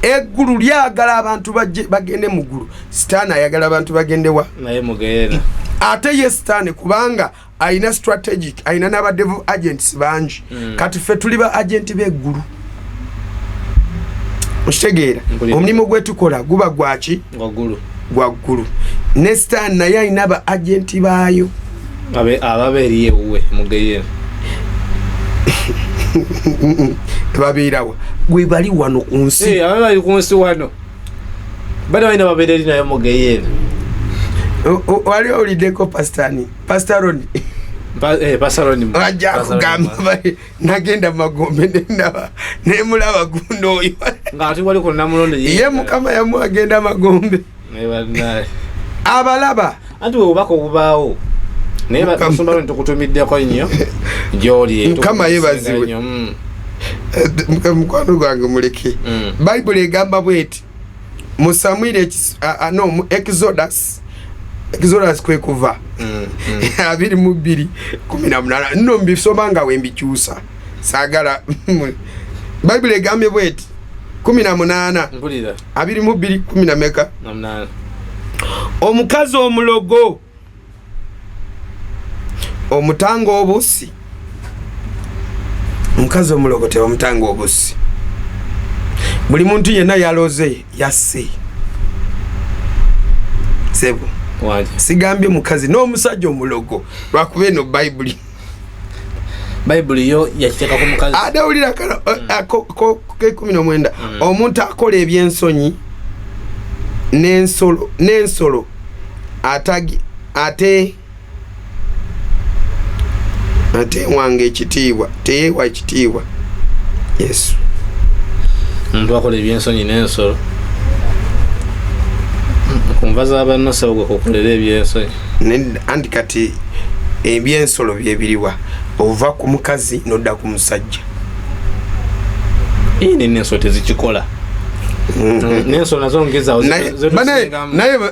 Eggulu lyagala abantu bagende mu ggulu, Sitaani ayagala abantu bagende wa? Naye mugeera. Ate ye Sitaani kubanga ayina strategic, ayina n'aba devil agents bangi. Kati ffe tuli ba agenti b'eggulu, okitegeera? Mpulira. Omulimu gwe tukola guba gwaki? Waggulu. Gwa ggulu. Ne Sitaani naye ayina ba agenti baayo. Ababa eri ewuwe mugeyeera. Babeerawa? Gwe bali wano ku nsi. Ababa bali ku nsi wano, bali balina babeera eri naye mugeyeera. Wali owuliddeko pasitani, Pastor Roni? Pastor Roni. Ajja kugamba nagenda magombe nendaba nemulaba gundo oyo. Nga ati wali ku Namulondo. Ye Mukama yamu agenda magombe. Naye bannaye. Abalaba. Anti bwe bubaka obubaawo naye. Musumba Roni, tukutumiddeko nnyo gy'oli. Mukama yeebazibwe. Nnyo. Mukwano gwange muleke. Bayibuli egamba bweti mu Samwiri no, mu Exodus. Exodus kwe kuva 22:18. Nno mbisoma nga wembikyusa, saagala. Bayibuli egambye bweti 18. Mpulira. 22 kumi na meka? Na munaana. Omukazi omulogo omutanga obusi. Omukazi omulogo tebamutanga obusi. Buli muntu yenna yaloze yasse, sebo. Wangi. Sigambye mukazi n'omusajja omulogo, lwakuba eno Bayibuli. Bayibuli yo yakiteeka ku mukazi. Ate wulira kano ke-19: omuntu akola ebyensonyi n'ensolo ate atewanga ekitiibwa, teyeewa ekitiibwa Yesu. Omuntu akola ebyensonyi n'ensolo, ku nva z'abanno, sebo, gwe kukolera ebyensonyi. Anti kati ebyensolo byebiriwa? Ova ku mukazi nodda ku musajja. Ii, nina ensolo tezikikola. N'ensolo nazo ngezawo. Naye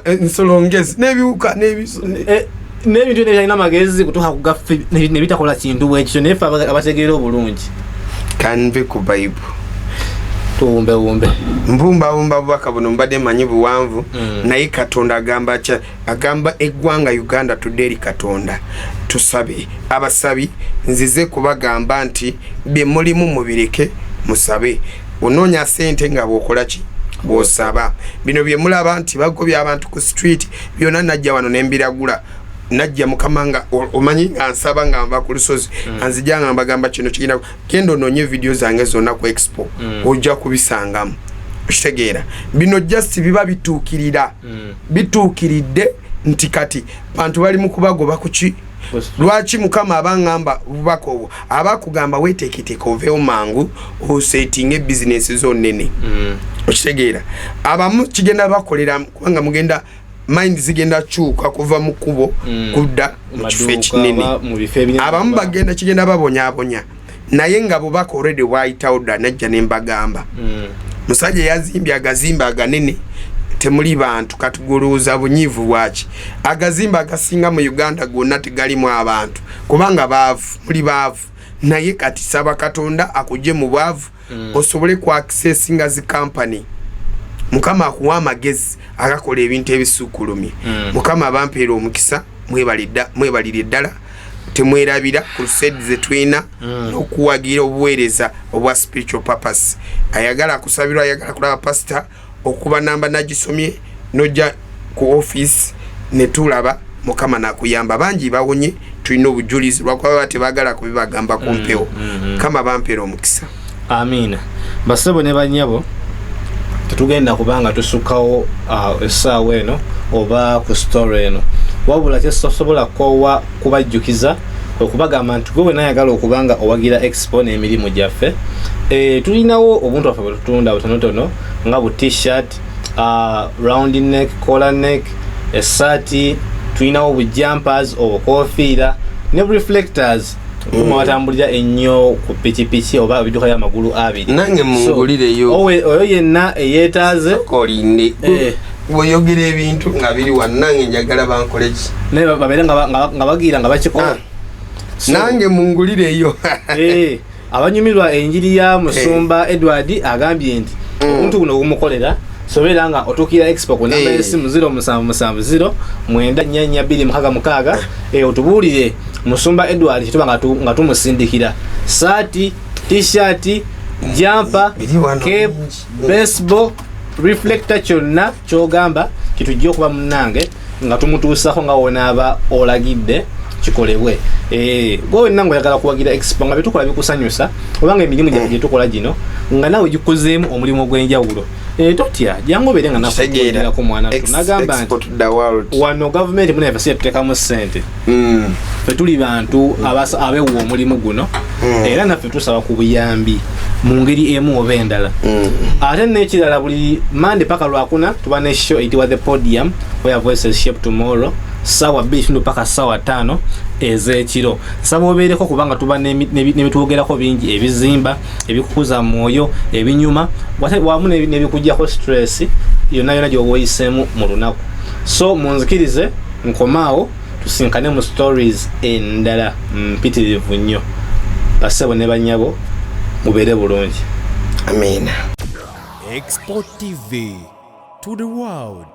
ensolo ngezi n'ebiwuka N'ebintu byonna ebyalina amagezi kutuuka ku gaffe ne bitakola kintu bwekityo, naye ffe abategeera obulungi. Kanve ku Bayibuli. Tuwumbewumbe. Mbumbawumba bubaka buno, mbadde manyi buwanvu. Naye Katonda agamba agamba eggwanga Uganda, tudde eri Katonda. Tusabe. Abasabi, nzize kubagamba nti bye mulimu mubireke, musabe. Onoonya sente nga bw'okola ki? Bw'osaba. Bino bye mulaba nti bagobya abantu ku street byonna, najja wano nembiragula. Najja Mukama nga omanyi nga nsaba nga nva ku lusozi, anzija nga mbagamba kino kigenda. Genda onoonye vidiyo zange zonna ku Expo, ojja kubisangamu. Okitegeera? Bino just biba bituukirira, bituukiridde nti kati bantu bali mu kubagoba kuki. Lwaki Mukama aba ŋŋamba bubaka obwo? Aba akugamba weeteeketeeke oveewo mangu, osetinga ebizinesi zo nnene. Okitegeera? Abamu kigenda bakolera kubanga mugenda mind zigenda kyuka kuva mu kkubo kudda mu kifo ekinene. Mu bifo ebinene. Abamu bagenda kigenda babonyabonya, naye nga bubaka already bwayitawo dda. Najja ne mbagamba, musajja yazimbye agazimba aganene, temuli bantu. Katugolowooza bunyiivu bwaki? Agazimba agasinga mu Uganda gonna tegalimu abantu, kubanga baavu, muli baavu. Naye kati saba Katonda akugye mu bwavu, osobole ku accessinga zi company. Mukama akuwa amagezi agakola ebintu ebisukkulumye. Mukama abampeera omukisa. Mwebalire ddala. Temwerabira crusade zetulina n'okuwagira obuweereza obwa spiritual purpose. Ayagala kusabirwa, ayagala kulaba pasita, okuba namba nagisomye, nojja ku office netulaba, Mukama nakuyamba. Bangi bawonye, tulina obujulizi, lwakuba baba tebagala kubibagamba ku mpewo. Mukama bampeera omukisa. Amiina. Basebo ne banyabo, tetugenda kubanga tusukkawo essaawa eno oba ku story eno, wabula kyesobola koowa kubajjukiza okubagamba nti gwe wenayagala okuba nga owagira Expo n'emirimu gyaffe, tulinawo obuntu bwaffe bwe tutunda butonotono nga bu T-shirt, round neck, collar neck, essaati, tulinawo bu jumpers, obukofiira ne bu reflectors kuma watambulira ennyo ku pikipiki oba ebidduka by'amagulu abiri. Nange mungulireyo. So, oyo yenna eyeetaaze Kolinde. Eh. Bweyogera ebintu nga biri wano, nange njagala bankole ki? Naye babeere nga bagira nga bakikola. Nange mungulireyo. Abanyumirwa enjiri ya musumba Edward agambye nti obuntu buno bumukolera. Sobeera nga otuukira Expo ku namba y'essimu 0770 944266, otubuulire musumba Edward kyetuba nga tumusindikira saati, T-shirt, jumper, Biri wano cape, bingi. baseball, reflector, kyonna kyogamba kitujja okuba munnange nga tumutuusako nga wonaaba olagidde kikolebwe. Gwe wenna ngaoyagala kuwagira Expo nga byetukola bikusanyusa, obanga emirimu gyaffe gyetukola gino nga naawe gikuzeemu omulimu ogw'enjawulo, totya, jangu obeere nga naffe Kitegeera. tuwagirirako mwana tu. Nagamba nti Expo to the world. Wano gavumenti munaye ffe tuteekamu ssente. Ffe tuli bantu abewa omulimu guno, era naffe tusaba ku buyambi mu ngeri emu oba endala. Ate n'ekirala, buli Mande paka Lwakuna tuba ne show eyitibwa The Podium, where voices shape tomorrow, 2:30 paka 5:00 ez'ekiro. Nsaba obeereko kubanga tuba n'ebitwogerako bingi ebizimba, ebikukuza mwoyo, ebinyuma, wamu n'ebikugjako stress yonna yonna gy'oba oyiseemu mu lunaku. So munzikirize nkomaawo, tusinkane mu stories endala mpitirivu nnyo. Basebo ne banyabo, mubeere bulungi. Amiina. Expo TV to the world.